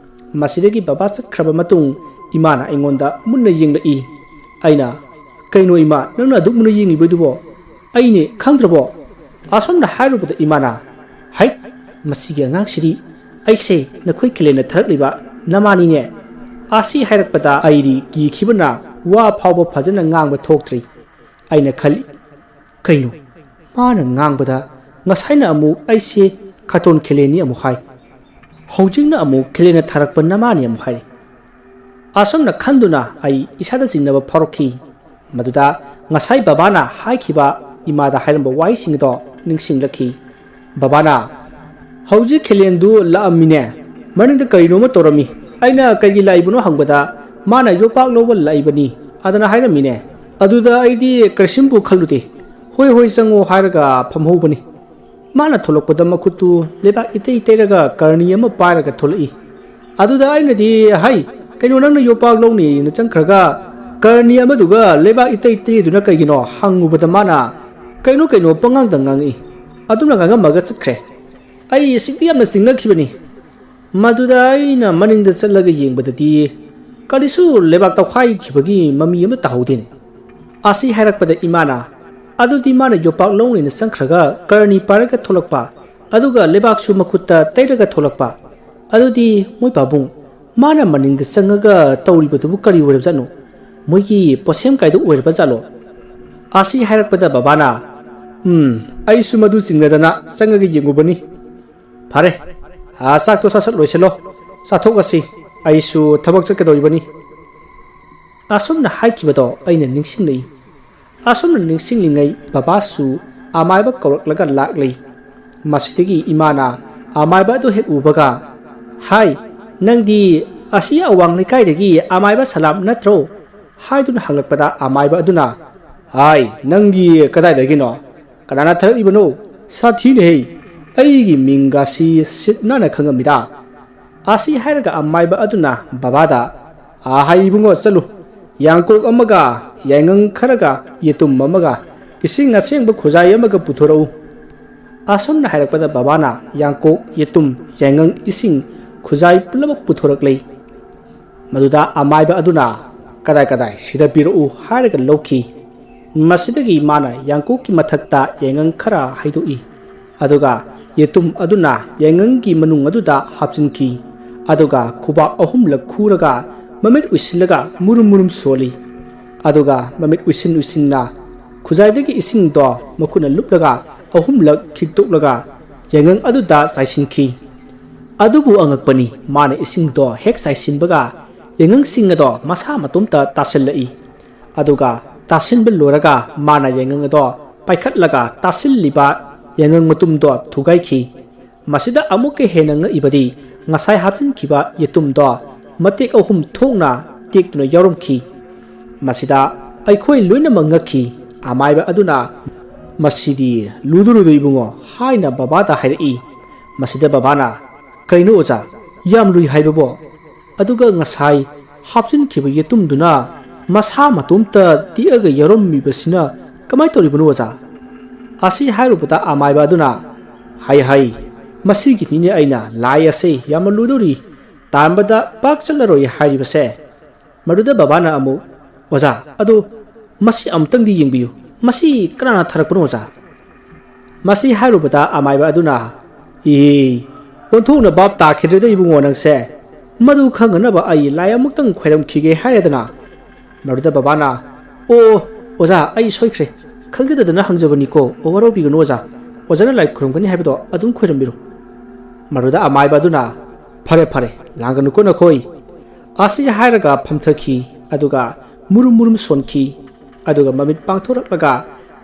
ꯃꯁꯤꯗꯒꯤ ꯕꯕꯥ ꯆꯠꯈ꯭ꯔꯕ ꯃꯇꯨꯡ ꯏꯃꯥꯅ ꯑꯩꯉꯣꯟꯗ ꯃꯨꯟꯅ ꯌꯦꯡꯂꯛꯏ꯫ ꯑꯩꯅ, "ꯀꯩꯅꯣ ꯏꯃꯥ, ꯅꯪꯅ ꯑꯗꯨꯛ ꯃꯨꯟꯅ ꯌꯦꯡꯉꯤꯕꯗꯨꯕꯣ? ꯑꯩꯅꯦ, ꯈꯪꯗ꯭ꯔꯕꯣ?" ꯑꯁꯨꯝꯅ ꯍꯥꯏꯔꯨꯕꯗ ꯏꯃꯥꯅ, "ꯍꯩꯠ, ꯃꯁꯤꯒꯤ ꯑꯉꯥꯡꯁꯤꯗꯤ, ꯑꯩꯁꯦ ꯅꯈꯣꯏ ꯈꯦꯂꯦꯟꯅ ꯊꯥꯔꯛꯂꯤꯕ ꯅꯃꯥꯅꯤꯅꯦ꯫" ꯑꯁꯤ ꯍꯥꯏꯔꯛꯄꯗ ꯑꯩꯗꯤ ꯀꯤꯈꯤꯕꯅ ꯋꯥ ꯐꯥꯎꯕ ꯐꯖꯅ ꯉꯥꯡꯕ ꯊꯣꯛꯇ꯭ꯔꯤ꯫ ꯑꯩꯅ ꯈꯜꯂꯤ, "ꯀꯩꯅꯣ? ꯃꯥꯅ ꯉꯥꯡꯕꯗ ꯉꯁꯥꯏꯅ ꯑꯃꯨꯛ ꯑꯩꯁꯦ ꯈꯥꯇꯣꯟ ꯈꯦꯂꯦꯟꯅꯤ ꯑꯃꯨꯛ ꯍꯥꯏ, ꯍꯧꯖꯤꯛꯅ ꯑꯃꯨꯛ ꯈꯦꯂꯦꯟꯅ ꯊꯥꯔꯛꯄ ꯅꯃꯥꯅꯤ ꯑꯃꯨꯛ ꯍꯥꯏꯔꯤ꯫" ꯑꯁꯨꯝꯅ ꯈꯟꯗꯨꯅ ꯑꯩ ꯏꯁꯥꯗ ꯆꯤꯡꯅꯕ ꯐꯥꯎꯔꯛꯈꯤ꯫ ꯃꯗꯨꯗ ꯉꯁꯥꯏ ꯕꯕꯥꯅ ꯍꯥꯏꯈꯤꯕ, ꯏꯃꯥꯗ ꯍꯥꯏꯔꯝꯕ ꯋꯥꯍꯩꯁꯤꯡ ꯑꯗꯣ ꯅꯤꯡꯁꯤꯡꯂꯛꯈꯤ꯫ ꯕꯕꯥꯅ, "ꯍꯧꯖꯤꯛ ꯈꯦꯂꯦꯟꯗꯨ ꯂꯥꯛꯑꯝꯃꯤꯅꯦ꯫ ꯃꯅꯤꯡꯗ ꯀꯔꯤꯅꯣꯃ ꯇꯧꯔꯝꯃꯤ꯫ ꯑꯩꯅ ꯀꯩꯒꯤ ꯂꯥꯛꯏꯕꯅꯣ ꯍꯪꯕꯗ ꯃꯥꯅ ꯌꯣꯄꯥꯛ ꯂꯧꯕ ꯂꯥꯛꯏꯕꯅꯤ ꯑꯗꯨꯅ ꯍꯥꯏꯔꯝꯃꯤꯅꯦ꯫ ꯑꯗꯨꯗ ꯑꯩꯗꯤ ꯀꯔꯤꯁꯨꯝꯕꯨ ꯈꯜꯂꯨꯗꯦ꯫ 'ꯍꯣꯏ, ꯍꯣꯏ, ꯆꯪꯉꯣ' ꯍꯥꯏꯔꯒ ꯐꯝꯍꯧꯕꯅꯤ꯫" ꯃꯥꯅ ꯊꯣꯛꯂꯛꯄꯗ ꯃꯈꯨꯠꯇꯨ ꯂꯩꯕꯥꯛ ꯏꯇꯩ ꯇꯩꯔꯒ ꯀꯔꯅꯤ ꯑꯃ ꯄꯥꯏꯔꯒ ꯊꯣꯛꯂꯛꯏ꯫ ꯑꯗꯨꯗ ꯑꯩꯅꯗꯤ, "ꯍꯩ, ꯀꯩꯅꯣ, ꯅꯪꯅ ꯌꯣꯄꯥꯛ ꯂꯧꯅꯤꯅ ꯆꯪꯈ꯭ꯔꯒ ꯀꯔꯅꯤ ꯑꯃꯗꯨꯒ ꯂꯩꯕꯥꯛ ꯏꯇꯩ ꯇꯩꯗꯨꯅ ꯀꯩꯒꯤꯅꯣ?" ꯍꯪꯉꯨꯕꯗ ꯃꯥꯅ ꯀꯩꯅꯣ ꯀꯩꯅꯣ ꯄꯉꯥꯡꯗ ꯉꯥꯡꯉꯛꯏ꯫ ꯑꯗꯨꯝꯅ ꯉꯥꯡꯉꯝꯃꯒ ꯆꯠꯈ꯭ꯔꯦ꯫ ꯑꯩ ꯁꯤꯛꯇꯤ ꯌꯥꯝꯅ ꯆꯤꯡꯅꯈꯤꯕꯅꯤ꯫ ꯃꯗꯨꯗ ꯑꯩꯅ ꯃꯅꯤꯡꯗ ꯆꯠꯂꯒ ꯌꯦꯡꯕꯗꯗꯤ ꯀꯔꯤꯁꯨ ꯂꯩꯕꯥꯛ ꯇꯧꯈꯥꯏꯈꯤꯕꯒꯤ ꯃꯃꯤ ꯑꯃ ꯇꯥꯍꯧꯗꯦꯅꯦ꯫ ꯑꯁꯤ ꯍꯥꯏꯔꯛꯄꯗ ꯏꯃꯥꯅ, "ꯑꯗꯨꯗꯤ ꯃꯥꯅ ꯌꯣꯄꯥꯛ ꯂꯧꯅꯤꯅ ꯆꯪꯈ꯭ꯔꯒ ꯀꯔꯅꯤ ꯄꯥꯏꯔꯒ ꯊꯣꯛꯂꯛꯄ, ꯑꯗꯨꯒ ꯂꯩꯕꯥꯛꯁꯨ ꯃꯈꯨꯠꯇ ꯇꯩꯔꯒ ꯊꯣꯛꯂꯛꯄ꯫ ꯑꯗꯨꯗꯤ ꯃꯣꯏ ꯄꯥꯕꯨꯡ, ꯃꯥꯅ ꯃꯅꯤꯡꯗ ꯆꯪꯉꯒ ꯇꯧꯔꯤꯕꯗꯨꯕꯨ ꯀꯔꯤ ꯑꯣꯏꯔꯕꯖꯥꯠꯅꯣ? ꯃꯣꯏꯒꯤ ꯄꯣꯠꯁꯦꯝ ꯀꯥꯏꯗ ꯑꯣꯏꯔꯕꯖꯥꯠꯂꯣ?" ꯑꯁꯤ ꯍꯥꯏꯔꯛꯄꯗ ꯕꯕꯥꯅ, "ꯎꯝ, ꯑꯩꯁꯨ ꯃꯗꯨ ꯆꯤꯡꯅꯗꯅ ꯆꯪꯉꯒ ꯌꯦꯡꯉꯨꯕꯅꯤ꯫ ꯐꯔꯦ, ꯑꯥ, ꯆꯥꯛꯇꯣ ꯁꯠ ꯁꯠ ꯂꯣꯏꯁꯤꯜꯂꯣ, ꯆꯥꯊꯣꯛꯂꯁꯤ, ꯑꯩꯁꯨ ꯊꯕꯛ ꯆꯠꯀꯗꯧꯔꯤꯕꯅꯤ꯫" ꯑꯁꯨꯝꯅ ꯍꯥꯏꯈꯤꯕꯗꯣ ꯑꯩꯅ ꯅꯤꯡꯁꯤꯡꯂꯛꯏ꯫ ꯑꯁꯨꯝꯅ ꯅꯤꯡꯁꯤꯡꯂꯤꯉꯩ ꯕꯕꯥꯁꯨ ꯑꯃꯥꯏꯕ ꯀꯧꯔꯛꯂꯒ ꯂꯥꯛꯂꯤ꯫ ꯃꯁꯤꯗꯒꯤ ꯏꯃꯥꯅ ꯑꯃꯥꯏꯕ ꯑꯗꯨ ꯍꯦꯛ ꯎꯕꯒ, "ꯍꯥꯏ, ꯅꯪꯗꯤ ꯑꯁꯤ ꯑꯋꯥꯡ ꯂꯩꯀꯥꯏꯗꯒꯤ ꯑꯃꯥꯏꯕ ꯁꯂꯥꯝ ꯅꯠꯇ꯭ꯔꯣ?" ꯍꯥꯏꯗꯨꯅ ꯍꯪꯂꯛꯄꯗ ꯑꯃꯥꯏꯕ ꯑꯗꯨꯅ, "ꯍꯥꯏ, ꯅꯪꯗꯤ ꯀꯗꯥꯏꯗꯒꯤꯅꯣ? ꯀꯅꯥꯅ ꯊꯥꯔꯛꯂꯤꯕꯅꯣ? ꯁꯥꯊꯤꯅꯦꯍꯦ! ꯑꯩꯒꯤ ꯃꯤꯡꯒꯁꯤ ꯁꯤꯠ ꯅꯥꯟꯅ ꯈꯪꯉꯝꯃꯤꯗ꯫" ꯑꯁꯤ ꯍꯥꯏꯔꯒ ꯑꯃꯥꯏꯕ ꯑꯗꯨꯅ ꯕꯕꯥꯗ, "ꯑꯥ, ꯍꯥꯏ ꯏꯕꯨꯡꯉꯣ, ꯆꯠꯂꯨ꯫ ꯌꯥꯡꯀꯣꯛ ꯑꯃꯒ, ꯌꯥꯏꯉꯪ ꯈꯔꯒ, ꯌꯦꯇꯨꯝ ꯑꯃꯒ, ꯏꯁꯤꯡ ꯑꯁꯦꯡꯕ ꯈꯨꯖꯥꯏ ꯑꯃꯒ ꯄꯨꯊꯣꯔꯛꯎ꯫" ꯑꯁꯨꯝꯅ ꯍꯥꯏꯔꯛꯄꯗ ꯕꯕꯥꯅ ꯌꯥꯡꯀꯣꯛ, ꯌꯦꯇꯨꯝ, ꯌꯥꯏꯉꯪ, ꯏꯁꯤꯡ, ꯈꯨꯖꯥꯏ ꯄꯨꯝꯅꯃꯛ ꯄꯨꯊꯣꯔꯛꯂꯦ꯫ ꯃꯗꯨꯗ ꯑꯃꯥꯏꯕ ꯑꯗꯨꯅ, "ꯀꯗꯥꯏ ꯀꯗꯥꯏ, ꯁꯤꯗ ꯄꯤꯔꯛꯎ" ꯍꯥꯏꯔꯒ ꯂꯧꯈꯤ꯫ ꯃꯁꯤꯗꯒꯤ ꯃꯥꯅ ꯌꯥꯡꯀꯣꯛꯀꯤ ꯃꯊꯛꯇ ꯌꯥꯏꯉꯪ ꯈꯔ ꯍꯩꯗꯣꯛꯏ꯫ ꯑꯗꯨꯒ ꯌꯦꯇꯨꯝ ꯑꯗꯨꯅ ꯌꯥꯏꯉꯪꯒꯤ ꯃꯅꯨꯡ ꯑꯗꯨꯗ ꯍꯥꯞꯆꯤꯟꯈꯤ꯫ ꯑꯗꯨꯒ ꯈꯨꯕꯥꯛ ꯑꯍꯨꯝꯂꯛ ꯈꯨꯔꯒ ꯃꯃꯤꯠ ꯎꯏꯁꯤꯜꯂꯒ ꯃꯨꯔꯨꯝ ꯃꯨꯔꯨꯝ ꯁꯣꯜꯂꯤ꯫ ꯑꯗꯨꯒ ꯃꯃꯤꯠ ꯎꯏꯁꯤꯟ ꯎꯏꯁꯤꯟꯅ ꯈꯨꯖꯥꯏꯗꯒꯤ ꯏꯁꯤꯡꯗꯣ ꯃꯈꯨꯠꯅ ꯂꯨꯞꯂꯒ ꯑꯍꯨꯝꯂꯛ ꯈꯤꯛꯇꯣꯛꯂꯒ ꯌꯥꯏꯉꯪ ꯑꯗꯨꯗ ꯆꯥꯏꯁꯤꯟꯈꯤ꯫ ꯑꯗꯨꯕꯨ ꯑꯉꯛꯄꯅꯤ, ꯃꯥꯅ ꯏꯁꯤꯡꯗꯣ ꯍꯦꯛ ꯆꯥꯏꯁꯤꯟꯕꯒ ꯌꯥꯏꯉꯪꯁꯤꯡ ꯑꯗꯣ ꯃꯁꯥ ꯃꯇꯣꯝꯇ ꯇꯥꯁꯤꯜꯂꯛꯏ꯫ ꯑꯗꯨꯒ ꯇꯥꯁꯤꯟꯕ ꯂꯣꯏꯔꯒ ꯃꯥꯅ ꯌꯥꯏꯉꯪ ꯑꯗꯣ ꯄꯥꯏꯈꯠꯂꯒ ꯇꯥꯁꯤꯜꯂꯤꯕ ꯌꯥꯏꯉꯪ ꯃꯇꯨꯝꯗꯣ ꯊꯨꯒꯥꯏꯈꯤ꯫ ꯃꯁꯤꯗ ꯑꯃꯨꯛꯀ ꯍꯦꯟꯅ ꯉꯛꯏꯕꯗꯤ ꯉꯁꯥꯏ ꯍꯥꯞꯆꯤꯟꯈꯤꯕ ꯌꯦꯇꯨꯝꯗꯣ ꯃꯇꯦꯛ ꯑꯍꯨꯝ ꯊꯣꯛꯅ ꯇꯦꯛꯇꯨꯅ ꯌꯥꯎꯔꯝꯈꯤ꯫ ꯃꯁꯤꯗ ꯑꯩꯈꯣꯏ ꯂꯣꯏꯅꯃꯛ ꯉꯛꯈꯤ꯫ ꯑꯃꯥꯏꯕ ꯑꯗꯨꯅ "ꯃꯁꯤꯗꯤ ꯂꯨꯗꯣꯔꯤꯗꯣ ꯏꯕꯨꯡꯉꯣ" ꯍꯥꯏꯅ ꯕꯕꯥꯗ ꯍꯥꯏꯔꯛꯏ꯫ ꯃꯁꯤꯗ ꯕꯕꯥꯅ, "ꯀꯩꯅꯣ ꯑꯣꯖꯥ, ꯌꯥꯝ ꯂꯨꯏ ꯍꯥꯏꯕꯕꯣ? ꯑꯗꯨꯒ ꯉꯁꯥꯏ ꯍꯥꯞꯆꯤꯟꯈꯤꯕ ꯌꯦꯇꯨꯝꯗꯨꯅ ꯃꯁꯥ ꯃꯇꯣꯝꯇ ꯇꯦꯛꯑꯒ ꯌꯥꯎꯔꯝꯃꯤꯕꯁꯤꯅ ꯀꯃꯥꯏꯅ ꯇꯧꯔꯤꯕꯅꯣ ꯑꯣꯖꯥ?" ꯑꯁꯤ ꯍꯥꯏꯔꯨꯕꯗ ꯑꯃꯥꯏꯕ ꯑꯗꯨꯅ, "ꯍꯥꯏ ꯍꯥꯏ, ꯃꯁꯤꯒꯤꯅꯤꯅꯦ ꯑꯩꯅ ꯂꯥꯏ ꯑꯁꯦ ꯌꯥꯝꯅ ꯂꯨꯗꯧꯔꯤ, ꯇꯥꯟꯕꯗ ꯄꯥꯛ ꯆꯠꯂꯔꯣꯏ ꯍꯥꯏꯔꯤꯕꯁꯦ"꯫ ꯃꯗꯨꯗ ꯕꯕꯥꯅ ꯑꯃꯨꯛ, "ꯑꯣꯖꯥ, ꯑꯗꯣ ꯃꯁꯤ ꯑꯃꯨꯛꯇꯪꯗꯤ ꯌꯦꯡꯕꯤꯌꯨ, ꯃꯁꯤ ꯀꯅꯥꯅ ꯊꯥꯔꯛꯄꯅꯣ ꯑꯣꯖꯥ?" ꯃꯁꯤ ꯍꯥꯏꯔꯨꯕꯗ ꯑꯃꯥꯏꯕ ꯑꯗꯨꯅ, "ꯏ, ꯑꯣꯟꯊꯣꯛꯅ ꯚꯥꯞ ꯇꯥꯈꯤꯗ꯭ꯔꯦꯗ ꯏꯕꯨꯡꯉꯣ ꯅꯪꯁꯦ꯫ ꯃꯗꯨ ꯈꯪꯅꯅꯕ ꯑꯩ ꯂꯥꯏ ꯑꯃꯨꯛꯇꯪ ꯈꯣꯏꯔꯝꯈꯤꯒꯦ" ꯍꯥꯏꯔꯦꯗꯅ꯫ ꯃꯗꯨꯗ ꯕꯕꯥꯅ, "ꯑꯣ, ꯑꯣꯖꯥ, ꯑꯩ ꯁꯣꯏꯈ꯭ꯔꯦ, ꯈꯪꯖꯗꯗꯅ ꯍꯪꯖꯕꯅꯤꯀꯣ, ꯑꯣ, ꯋꯥꯔꯧꯕꯤꯒꯅꯨ ꯑꯣꯖꯥ, ꯑꯣꯖꯥꯅ ꯂꯥꯏ ꯈꯨꯔꯨꯝꯒꯅꯤ ꯍꯥꯏꯕꯗꯣ ꯑꯗꯨꯝ ꯈꯣꯏꯔꯝꯕꯤꯔꯣ"꯫ ꯃꯗꯨꯗ ꯑꯃꯥꯏꯕ ꯑꯗꯨꯅ, "ꯐꯔꯦ ꯐꯔꯦ, ꯂꯥꯡꯒꯅꯨꯀꯣ ꯅꯈꯣꯏ"꯫ ꯑꯁꯤ ꯍꯥꯏꯔꯒ ꯐꯝꯊꯈꯤ, ꯑꯗꯨꯒ ꯃꯨꯔꯨꯝ ꯃꯨꯔꯨꯝ ꯁꯣꯟꯈꯤ꯫ ꯑꯗꯨꯒ ꯃꯃꯤꯠ ꯄꯥꯡꯊꯣꯔꯛꯂꯒ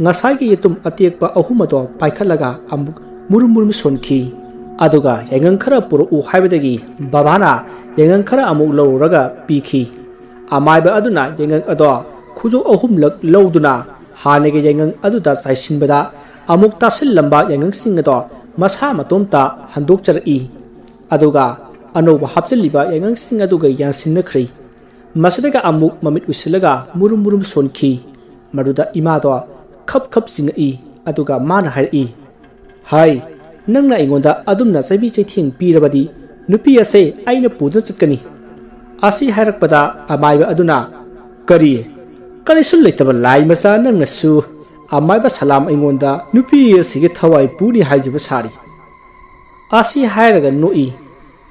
ꯉꯁꯥꯏꯒꯤ ꯌꯦꯇꯨꯝ ꯑꯇꯦꯛꯄ ꯑꯍꯨꯝ ꯑꯗꯣ ꯄꯥꯏꯈꯠꯂꯒ ꯑꯃꯨꯛ ꯃꯨꯔꯨꯝ ꯃꯨꯔꯨꯝ ꯁꯣꯟꯈꯤ꯫ ꯑꯗꯨꯒ ꯌꯥꯏꯉꯪ ꯈꯔ ꯄꯨꯔꯛꯎ ꯍꯥꯏꯕꯗꯒꯤ ꯕꯕꯥꯅ ꯌꯥꯏꯉꯪ ꯈꯔ ꯑꯃꯨꯛ ꯂꯧꯔꯨꯔꯒ ꯄꯤꯈꯤ꯫ ꯑꯃꯥꯏꯕ ꯑꯗꯨꯅ ꯌꯥꯏꯉꯪ ꯑꯗꯣ ꯈꯨꯖꯣꯞ ꯑꯍꯨꯝꯂꯛ ꯂꯧꯗꯨꯅ ꯍꯥꯟꯅꯒꯤ ꯌꯥꯏꯉꯪ ꯑꯗꯨꯗ ꯆꯥꯏꯁꯤꯟꯕꯗ ꯑꯃꯨꯛ ꯇꯥꯁꯤꯜꯂꯝꯕ ꯌꯥꯏꯉꯪꯁꯤꯡ ꯑꯗꯣ ꯃꯁꯥ ꯃꯇꯣꯝꯇ ꯍꯟꯗꯣꯛꯆꯔꯛꯏ꯫ ꯑꯗꯨꯒ ꯑꯅꯧꯕ ꯍꯥꯞꯆꯤꯜꯂꯤꯕ ꯌꯥꯏꯉꯪꯁꯤꯡ ꯑꯗꯨꯒ ꯌꯥꯟꯁꯤꯟꯅꯈ꯭ꯔꯦ꯫ ꯃꯁꯤꯗꯒ ꯑꯃꯨꯛ ꯃꯃꯤꯠ ꯎꯏꯁꯤꯜꯂꯒ ꯃꯨꯔꯨꯝ ꯃꯨꯔꯨꯝ ꯁꯣꯟꯈꯤ꯫ ꯃꯗꯨꯗ ꯏꯃꯥꯗꯣ ꯈꯞ ꯈꯞ ꯆꯤꯡꯉꯛꯏ꯫ ꯑꯗꯨꯒ ꯃꯥꯅ ꯍꯥꯏꯔꯛꯏ, "ꯍꯥꯏ, ꯅꯪꯅ ꯑꯩꯉꯣꯟꯗ ꯑꯗꯨꯝꯅ ꯆꯩꯕꯤ ꯆꯩꯊꯦꯡ ꯄꯤꯔꯕꯗꯤ ꯅꯨꯄꯤ ꯑꯁꯦ ꯑꯩꯅ ꯄꯨꯗꯨꯅ ꯆꯠꯀꯅꯤ"꯫ ꯑꯁꯤ ꯍꯥꯏꯔꯛꯄꯗ ꯑꯃꯥꯏꯕ ꯑꯗꯨꯅ, "ꯀꯔꯤ? ꯀꯔꯤꯁꯨ ꯂꯩꯇꯕ ꯂꯥꯏ ꯃꯆꯥ ꯅꯪꯅꯁꯨ ꯑꯃꯥꯏꯕ ꯁꯂꯥꯝ ꯑꯩꯉꯣꯟꯗ ꯅꯨꯄꯤ ꯑꯁꯤꯒꯤ ꯊꯋꯥꯏ ꯄꯨꯅꯤ ꯍꯥꯏꯖꯕ ꯁꯥꯔꯤ"꯫ ꯑꯁꯤ ꯍꯥꯏꯔꯒ ꯅꯣꯛꯏ꯫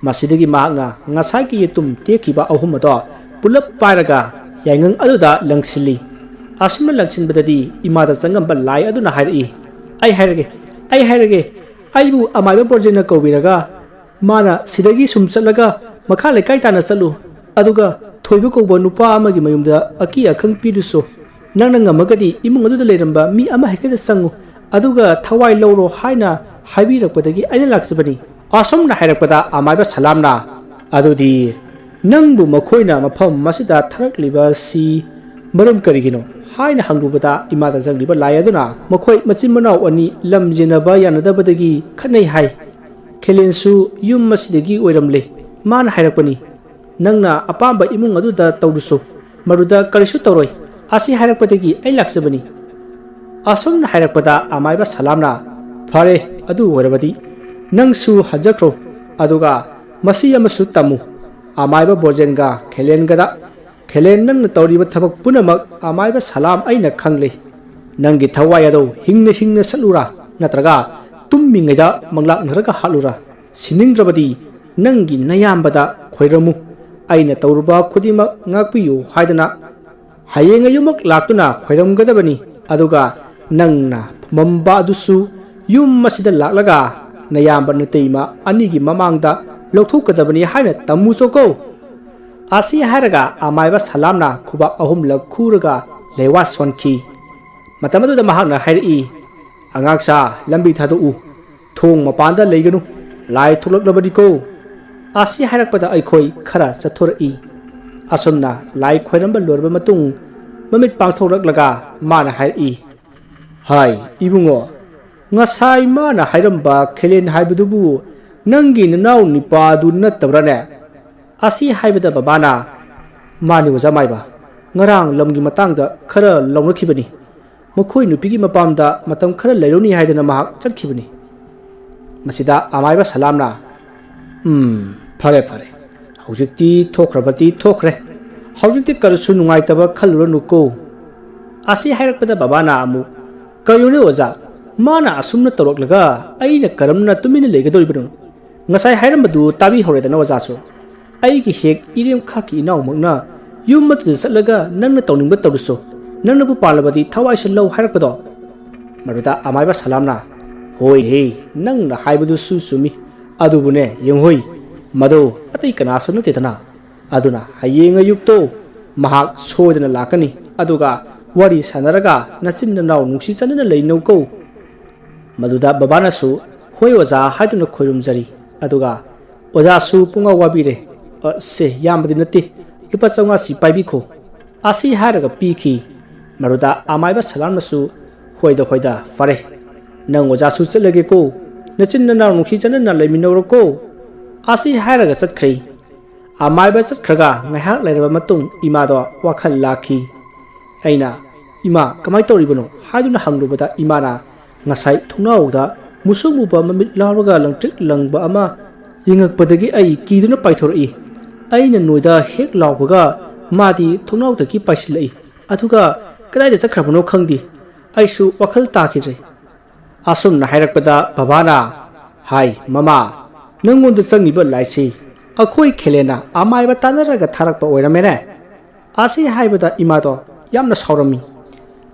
ꯃꯁꯤꯗꯒꯤ ꯃꯍꯥꯛꯅ ꯉꯁꯥꯏꯒꯤ ꯌꯦꯇꯨꯝ ꯇꯦꯛꯈꯤꯕ ꯑꯍꯨꯝ ꯑꯗꯣ ꯄꯨꯂꯞ ꯄꯥꯏꯔꯒ ꯌꯥꯏꯉꯪ ꯑꯗꯨꯗ ꯂꯪꯁꯤꯜꯂꯤ꯫ ꯑꯁꯨꯝꯅ ꯂꯪꯁꯤꯟꯕꯗꯗꯤ ꯏꯃꯥꯗ ꯆꯪꯉꯝꯕ ꯂꯥꯏ ꯑꯗꯨꯅ ꯍꯥꯏꯔꯛꯏ, "ꯑꯩ ꯍꯥꯏꯔꯒꯦ, ꯑꯩ ꯍꯥꯏꯔꯒꯦ, ꯑꯩꯕꯨ ꯑꯃꯥꯏꯕ ꯕꯣꯔꯖꯦꯅ ꯀꯧꯕꯤꯔꯒ ꯃꯥꯅ ꯁꯤꯗꯒꯤ ꯁꯨꯝ ꯆꯠꯂꯒ ꯃꯈꯥ ꯂꯩꯀꯥꯏ ꯇꯥꯅ ꯆꯠꯂꯨ, ꯑꯗꯨꯒ ꯊꯣꯏꯕ ꯀꯧꯕ ꯅꯨꯄꯥ ꯑꯃꯒꯤ ꯃꯌꯨꯝꯗ ꯑꯀꯤ ꯑꯈꯪ ꯄꯤꯔꯨꯁꯨ꯫ ꯅꯪꯅ ꯉꯝꯃꯒꯗꯤ ꯏꯃꯨꯡ ꯑꯗꯨꯗ ꯂꯩꯔꯝꯕ ꯃꯤ ꯑꯃ ꯍꯦꯛꯇꯗ ꯆꯪꯉꯨ, ꯑꯗꯨꯒ ꯊꯋꯥꯏ ꯂꯧꯔꯣ" ꯍꯥꯏꯅ ꯍꯥꯏꯕꯤꯔꯛꯄꯗꯒꯤ ꯑꯩꯅ ꯂꯥꯛꯆꯕꯅꯤ꯫ ꯑꯁꯨꯝꯅ ꯍꯥꯏꯔꯛꯄꯗ ꯑꯃꯥꯏꯕ ꯁꯂꯥꯝꯅ, "ꯑꯗꯨꯗꯤ ꯅꯪꯕꯨ ꯃꯈꯣꯏꯅ ꯃꯐꯝ ꯑꯁꯤꯗ ꯊꯥꯔꯛꯂꯤꯕ ꯑꯁꯤ "ꯃꯔꯝ ꯀꯔꯤꯒꯤꯅꯣ?" ꯍꯥꯏꯅ ꯍꯪꯂꯨꯕꯗ, ꯏꯃꯥꯗ ꯆꯪꯂꯤꯕ ꯂꯥꯏ ꯑꯗꯨꯅ ꯃꯈꯣꯏ ꯃꯆꯤꯟ ꯃꯅꯥꯎ ꯑꯅꯤ ꯂꯝ ꯌꯦꯟꯅꯕ ꯌꯥꯅꯗꯕꯗꯒꯤ ꯈꯠꯅꯩ ꯍꯥꯏ꯫ "ꯈꯦꯂꯦꯟꯁꯨ ꯌꯨꯝ ꯑꯁꯤꯗꯒꯤ ꯑꯣꯏꯔꯝꯂꯦ꯫ ꯃꯥꯅ ꯍꯥꯏꯔꯛꯄꯅꯤ, ꯅꯪꯅ ꯑꯄꯥꯝꯕ ꯏꯃꯨꯡ ꯑꯗꯨꯗ ꯇꯧꯔꯨꯁꯨ, ꯃꯗꯨꯗ ꯀꯔꯤꯁꯨ ꯇꯧꯔꯣꯏ꯫ ꯑꯁꯤ ꯍꯥꯏꯔꯛꯄꯗꯒꯤ ꯑꯩ ꯂꯥꯛꯆꯕꯅꯤ"꯫ ꯑꯁꯨꯝꯅ ꯍꯥꯏꯔꯛꯄꯗ ꯑꯃꯥꯏꯕ ꯁꯂꯥꯝꯅ, "ꯐꯔꯦ, ꯑꯗꯨ ꯑꯣꯏꯔꯕꯗꯤ ꯅꯪꯁꯨ ꯍꯟꯖꯈ꯭ꯔꯣ, ꯑꯗꯨꯒ ꯃꯁꯤ ꯑꯃꯁꯨ ꯇꯝꯃꯨ, ꯑꯃꯥꯏꯕ ꯕꯣꯔꯖꯦꯟꯒ ꯈꯦꯂꯦꯟꯒꯗ꯫ ꯈꯦꯂꯦꯟ, ꯅꯪꯅ ꯇꯧꯔꯤꯕ ꯊꯕꯛ ꯄꯨꯝꯅꯃꯛ ꯑꯃꯥꯏꯕ ꯁꯂꯥꯝ ꯑꯩꯅ ꯈꯪꯂꯦ꯫ ꯅꯪꯒꯤ ꯊꯋꯥꯏ ꯑꯗꯨ ꯍꯤꯡꯅ ꯍꯤꯡꯅ ꯆꯠꯂꯨꯔꯥ, ꯅꯠꯇ꯭ꯔꯒ ꯇꯨꯝꯃꯤꯉꯩꯗ ꯃꯪꯂꯥꯛꯅꯔꯒ ꯍꯥꯠꯂꯨꯔꯥ? ꯁꯤꯅꯤꯡꯗ꯭ꯔꯕꯗꯤ ꯅꯪꯒꯤ ꯅꯌꯥꯝꯕꯗ ꯈꯣꯏꯔꯝꯃꯨ꯫ ꯑꯩꯅ ꯇꯧꯔꯨꯕ ꯈꯨꯗꯤꯡꯃꯛ ꯉꯥꯛꯄꯤꯌꯨ ꯍꯥꯏꯗꯅ ꯍꯌꯦꯡ ꯑꯌꯨꯛꯃꯛ ꯂꯥꯛꯇꯨꯅ ꯈꯣꯏꯔꯝꯒꯗꯕꯅꯤ꯫ ꯑꯗꯨꯒ ꯅꯪꯅ ꯐꯨꯝꯃꯝꯕ ꯑꯗꯨꯁꯨ ꯌꯨꯝ ꯑꯁꯤꯗ ꯂꯥꯛꯂꯒ ꯅꯌꯥꯝꯕ ꯅꯇꯩꯃ ꯑꯅꯤꯒꯤ ꯃꯃꯥꯡꯗ ꯂꯧꯊꯣꯛꯀꯗꯕꯅꯤ ꯍꯥꯏꯅ ꯇꯝꯃꯨ ꯆꯣꯀꯣ"꯫ ꯑꯁꯤ ꯍꯥꯏꯔꯒ ꯑꯃꯥꯏꯕ ꯁꯂꯥꯝꯅ ꯈꯨꯕꯥꯛ ꯑꯍꯨꯝꯂꯛ ꯈꯨꯔꯒ ꯂꯩꯋꯥ ꯁꯣꯟꯈꯤ꯫ ꯃꯇꯝ ꯑꯗꯨꯗ ꯃꯍꯥꯛꯅ ꯍꯥꯏꯔꯛꯏ, "ꯑꯉꯥꯡꯁꯥ, ꯂꯝꯕꯤ ꯊꯥꯗꯣꯛꯎ꯫ ꯊꯣꯡ ꯃꯄꯥꯟꯗ ꯂꯩꯒꯅꯨ꯫ ꯂꯥꯏ ꯊꯣꯛꯂꯛꯂꯕꯗꯤꯀꯣ"꯫ ꯑꯁꯤ ꯍꯥꯏꯔꯛꯄꯗ ꯑꯩꯈꯣꯏ ꯈꯔ ꯆꯠꯊꯣꯔꯛꯏ꯫ ꯑꯁꯨꯝꯅ ꯂꯥꯏ ꯈꯣꯏꯔꯝꯕ ꯂꯣꯏꯔꯕ ꯃꯇꯨꯡ, ꯃꯃꯤꯠ ꯄꯥꯡꯊꯣꯛꯂꯛꯂꯒ ꯃꯥꯅ ꯍꯥꯏꯔꯛꯏ, "ꯍꯥꯏ, ꯏꯕꯨꯡꯉꯣ, ꯉꯁꯥꯏ ꯃꯥꯅ ꯍꯥꯏꯔꯝꯕ ꯈꯦꯂꯦꯟ ꯍꯥꯏꯕꯗꯨꯕꯨ ꯅꯪꯒꯤ ꯅꯅꯥꯎ ꯅꯨꯄꯥꯗꯨ ꯅꯠꯇꯕ꯭ꯔꯥꯅꯦ?" ꯑꯁꯤ ꯍꯥꯏꯕꯗ ꯕꯕꯥꯅ, "ꯃꯥꯅꯤ ꯑꯣꯖꯥ ꯃꯥꯏꯕ, ꯉꯔꯥꯡ ꯂꯝꯒꯤ ꯃꯇꯥꯡꯗ ꯈꯔ ꯂꯥꯎꯅꯈꯤꯕꯅꯤ꯫ ꯃꯈꯣꯏ ꯅꯨꯄꯤꯒꯤ ꯃꯄꯥꯝꯗ ꯃꯇꯝ ꯈꯔ ꯂꯩꯔꯨꯅꯤ ꯍꯥꯏꯗꯅ ꯃꯍꯥꯛ ꯆꯠꯈꯤꯕꯅꯤ"꯫ ꯃꯁꯤꯗ ꯑꯃꯥꯏꯕ ꯁꯂꯥꯝꯅ, "ꯎꯝ, ꯐꯔꯦ, ꯐꯔꯦ꯫ ꯍꯧꯖꯤꯛꯇꯤ ꯊꯣꯛꯈ꯭ꯔꯕꯗꯤ ꯊꯣꯛꯈ꯭ꯔꯦ꯫ ꯍꯧꯖꯤꯛꯇꯤ ꯀꯔꯤꯁꯨ ꯅꯨꯡꯉꯥꯏꯇꯕ ꯈꯜꯂꯨꯔꯅꯨꯀꯣ"꯫ ꯑꯁꯤ ꯍꯥꯏꯔꯛꯄꯗ ꯕꯕꯥꯅ ꯑꯃꯨꯛ, "ꯀꯔꯤꯅꯣꯅꯦ ꯑꯣꯖꯥ? ꯃꯥꯅ ꯑꯁꯨꯝꯅ ꯇꯧꯔꯛꯂꯒ ꯑꯩꯅ ꯀꯔꯝꯅ ꯇꯨꯃꯤꯟꯅ ꯂꯩꯒꯗꯧꯔꯤꯕꯅꯣ? ꯉꯁꯥꯏ ꯍꯥꯏꯔꯝꯕꯗꯨ ꯇꯥꯕꯤꯍꯧꯔꯦꯗꯅ ꯑꯣꯖꯥꯁꯨ꯫ ꯑꯩꯒꯤ ꯍꯦꯛ ꯏꯔꯦꯝꯈꯥꯛꯀꯤ ꯏꯅꯥꯎꯃꯛꯅ ꯌꯨꯝ ꯑꯗꯨꯗ ꯆꯠꯂꯒ ꯅꯪꯅ ꯇꯧꯅꯤꯡꯕ ꯇꯧꯔꯨꯁꯨ, ꯅꯪꯅꯕꯨ ꯄꯥꯜꯂꯕꯗꯤ ꯊꯋꯥꯏꯁꯦ ꯂꯧ ꯍꯥꯏꯔꯛꯄꯗꯣ"꯫ ꯃꯗꯨꯗ ꯑꯃꯥꯏꯕ ꯁꯂꯥꯝꯅ, "ꯍꯣꯏꯍꯦ, ꯅꯪꯅ ꯍꯥꯏꯕꯗꯨꯁꯨ ꯆꯨꯝꯃꯤ꯫ ꯑꯗꯨꯕꯨꯅꯦ, ꯌꯦꯡꯍꯣꯏ, ꯃꯗꯣ ꯑꯇꯩ ꯀꯅꯥꯁꯨ ꯅꯠꯇꯦꯗꯅ꯫ ꯑꯗꯨꯅ ꯍꯌꯦꯡ ꯑꯌꯨꯛꯇꯣ ꯃꯍꯥꯛ ꯁꯣꯏꯗꯅ ꯂꯥꯛꯀꯅꯤ꯫ ꯑꯗꯨꯒ ꯋꯥꯔꯤ ꯁꯥꯟꯅꯔꯒ ꯅꯆꯤꯟ ꯅꯅꯥꯎ ꯅꯨꯡꯁꯤ ꯆꯥꯟꯅꯅ ꯂꯩꯅꯧꯀꯣ"꯫ ꯃꯗꯨꯗ ꯕꯕꯥꯅꯁꯨ, "ꯍꯣꯏ ꯑꯣꯖꯥ" ꯍꯥꯏꯗꯨꯅ ꯈꯣꯏꯔꯨꯝꯖꯔꯤ꯫ ꯑꯗꯨꯒ ꯑꯣꯖꯥꯁꯨ ꯄꯨꯡꯋꯥ ꯋꯥꯕꯤꯔꯦ꯫ "ꯑ, ꯁꯦ, ꯌꯥꯝꯕꯗꯤ ꯅꯠꯇꯦ, ꯂꯨꯄꯥ ꯆꯥꯝꯃꯉꯥꯁꯤ ꯄꯥꯏꯕꯤꯈꯣ"꯫ ꯑꯁꯤ ꯍꯥꯏꯔꯒ ꯄꯤꯈꯤ꯫ ꯃꯗꯨꯗ ꯑꯃꯥꯏꯕ ꯁꯂꯥꯝꯅꯁꯨ, "ꯍꯣꯏꯗ, ꯍꯣꯏꯗ, ꯐꯔꯦ꯫ ꯅꯪ ꯑꯣꯖꯥꯁꯨ ꯆꯠꯂꯒꯦꯀꯣ꯫ ꯅꯆꯤꯟ ꯅꯅꯥꯎ ꯅꯨꯡꯁꯤ ꯆꯥꯟꯅꯅ ꯂꯩꯃꯤꯟꯅꯧꯔꯣꯀꯣ꯫" ꯑꯁꯤ ꯍꯥꯏꯔꯒ ꯆꯠꯈ꯭ꯔꯦ꯫ ꯑꯃꯥꯏꯕ ꯆꯠꯈ꯭ꯔꯒ ꯉꯥꯏꯍꯥꯛ ꯂꯩꯔꯕ ꯃꯇꯨꯡ ꯏꯃꯥꯗꯣ ꯋꯥꯈꯜ ꯂꯥꯛꯈꯤ꯫ ꯑꯩꯅ, "ꯏꯃꯥ, ꯀꯃꯥꯏꯅ ꯇꯧꯔꯤꯕꯅꯣ?" ꯍꯥꯏꯗꯨꯅ ꯍꯪꯂꯨꯕꯗ ꯏꯃꯥꯅ ꯉꯁꯥꯏ ꯊꯣꯡꯅꯥꯎꯗ ꯃꯨꯁꯨꯛ ꯃꯨꯕ ꯃꯃꯤꯠ ꯂꯥꯎꯔꯒ ꯂꯪꯇ꯭ꯔꯤꯛ ꯂꯪꯕ ꯑꯃ ꯌꯦꯡꯉꯛꯄꯗꯒꯤ ꯑꯩ ꯀꯤꯗꯨꯅ ꯄꯥꯏꯊꯣꯔꯛꯏ꯫ ꯑꯩꯅ ꯅꯣꯏꯗ ꯍꯦꯛ ꯂꯥꯎꯕꯒ ꯃꯥꯗꯤ ꯊꯣꯡꯅꯥꯎꯗꯒꯤ ꯄꯥꯏꯁꯤꯜꯂꯛꯏ꯫ ꯑꯗꯨꯒ ꯀꯗꯥꯏꯗ ꯆꯠꯈ꯭ꯔꯕꯅꯣ ꯈꯪꯗꯦ꯫ ꯑꯩꯁꯨ ꯋꯥꯈꯜ ꯇꯥꯈꯤꯗ꯭ꯔꯦ꯫ ꯑꯁꯨꯝꯅ ꯍꯥꯏꯔꯛꯄꯗ ꯕꯕꯥꯅ, "ꯍꯥꯏ, ꯃꯃꯥ, ꯅꯪꯉꯣꯟꯗ ꯆꯪꯉꯤꯕ ꯂꯥꯏꯁꯤ ꯑꯩꯈꯣꯏ ꯈꯦꯂꯦꯟꯅ ꯑꯃꯥꯏꯕ ꯇꯥꯟꯅꯔꯒ ꯊꯥꯔꯛꯄ ꯑꯣꯏꯔꯝꯃꯦꯅꯦ꯫" ꯑꯁꯤ ꯍꯥꯏꯕꯗ ꯏꯃꯥꯗꯣ ꯌꯥꯝꯅ ꯁꯥꯎꯔꯝꯃꯤ꯫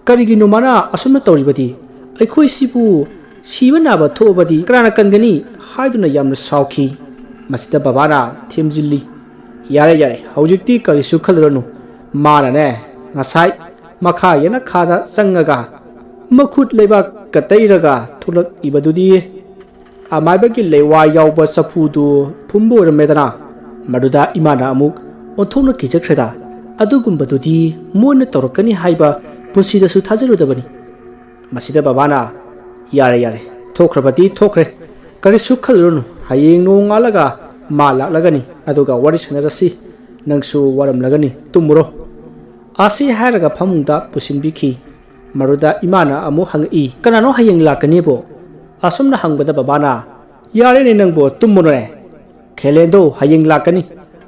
"ꯀꯔꯤꯒꯤꯅꯣ ꯃꯥꯅ ꯑꯁꯨꯝꯅ ꯇꯧꯔꯤꯕꯗꯤ? ꯑꯩꯈꯣꯏ ꯁꯤꯕꯨ ꯁꯤꯕ ꯅꯥꯕ ꯊꯣꯛꯑꯕꯗꯤ ꯀꯅꯥꯅ ꯀꯟꯒꯅꯤ?" ꯍꯥꯏꯗꯨꯅ ꯌꯥꯝꯅ ꯁꯥꯎꯈꯤ꯫ ꯃꯁꯤꯗ ꯕꯕꯥꯅ ꯊꯦꯝꯖꯤꯜꯂꯤ, "ꯌꯥꯔꯦ, ꯌꯥꯔꯦ, ꯍꯧꯖꯤꯛꯇꯤ ꯀꯔꯤꯁꯨ ꯈꯜꯂꯨꯔꯅꯨ꯫ ꯃꯥꯅꯅꯦ, ꯉꯁꯥꯏ ꯃꯈꯥ ꯌꯦꯅꯈꯥꯗ ꯆꯪꯉꯒ ꯃꯈꯨꯠ ꯂꯩꯕꯥꯛꯀ ꯇꯩꯔꯒ ꯊꯣꯛꯂꯛꯏꯕꯗꯨꯗꯤ ꯑꯃꯥꯏꯕꯒꯤ ꯂꯩꯋꯥ ꯌꯥꯎꯕ ꯆꯐꯨꯗꯨ ꯐꯨꯝꯕ ꯑꯣꯏꯔꯝꯃꯦꯗꯅ꯫ ꯃꯗꯨꯗ ꯏꯃꯥꯅ ꯑꯃꯨꯛ ꯑꯣꯟꯊꯣꯛꯅ ꯀꯤꯖꯈ꯭ꯔꯦꯗ꯫ ꯑꯗꯨꯒꯨꯝꯕꯗꯨꯗꯤ ꯃꯣꯏꯅ ꯇꯧꯔꯛꯀꯅꯤ ꯍꯥꯏꯕ ꯄꯨꯟꯁꯤꯗꯁꯨ ꯊꯥꯖꯔꯨꯗꯕꯅꯤ꯫" ꯃꯁꯤꯗ ꯕꯕꯥꯅ, "ꯌꯥꯔꯦ, ꯌꯥꯔꯦ, ꯊꯣꯛꯈ꯭ꯔꯕꯗꯤ ꯊꯣꯛꯈ꯭ꯔꯦ꯫ ꯀꯔꯤꯁꯨ ꯈꯜꯂꯨꯔꯅꯨ꯫ ꯍꯌꯦꯡ ꯅꯣꯡꯉꯥꯜꯂꯒ ꯃꯥ ꯂꯥꯛꯂꯒꯅꯤ, ꯑꯗꯨꯒ ꯋꯥꯔꯤ ꯁꯥꯟꯅꯔꯁꯤ꯫ ꯅꯪꯁꯨ ꯋꯥꯔꯝꯂꯒꯅꯤ, ꯇꯨꯝꯃꯨꯔꯣ꯫" ꯑꯁꯤ ꯍꯥꯏꯔꯒ ꯐꯃꯨꯡꯗ ꯄꯨꯁꯤꯟꯕꯤꯈꯤ꯫ ꯃꯗꯨꯗ ꯏꯃꯥꯅ ꯑꯃꯨꯛ ꯍꯪꯉꯛꯏ, "ꯀꯅꯥꯅꯣ ꯍꯌꯦꯡ ꯂꯥꯛꯀꯅꯤꯕꯣ?" ꯑꯁꯨꯝꯅ ꯍꯪꯕꯗ ꯕꯕꯥꯅ, "ꯌꯥꯔꯦꯅꯦ ꯅꯪꯕꯣ, ꯇꯨꯝꯃꯨꯔꯣꯅꯦ꯫ ꯈꯦꯂꯦꯟꯗꯣ ꯍꯌꯦꯡ ꯂꯥꯛꯀꯅꯤ,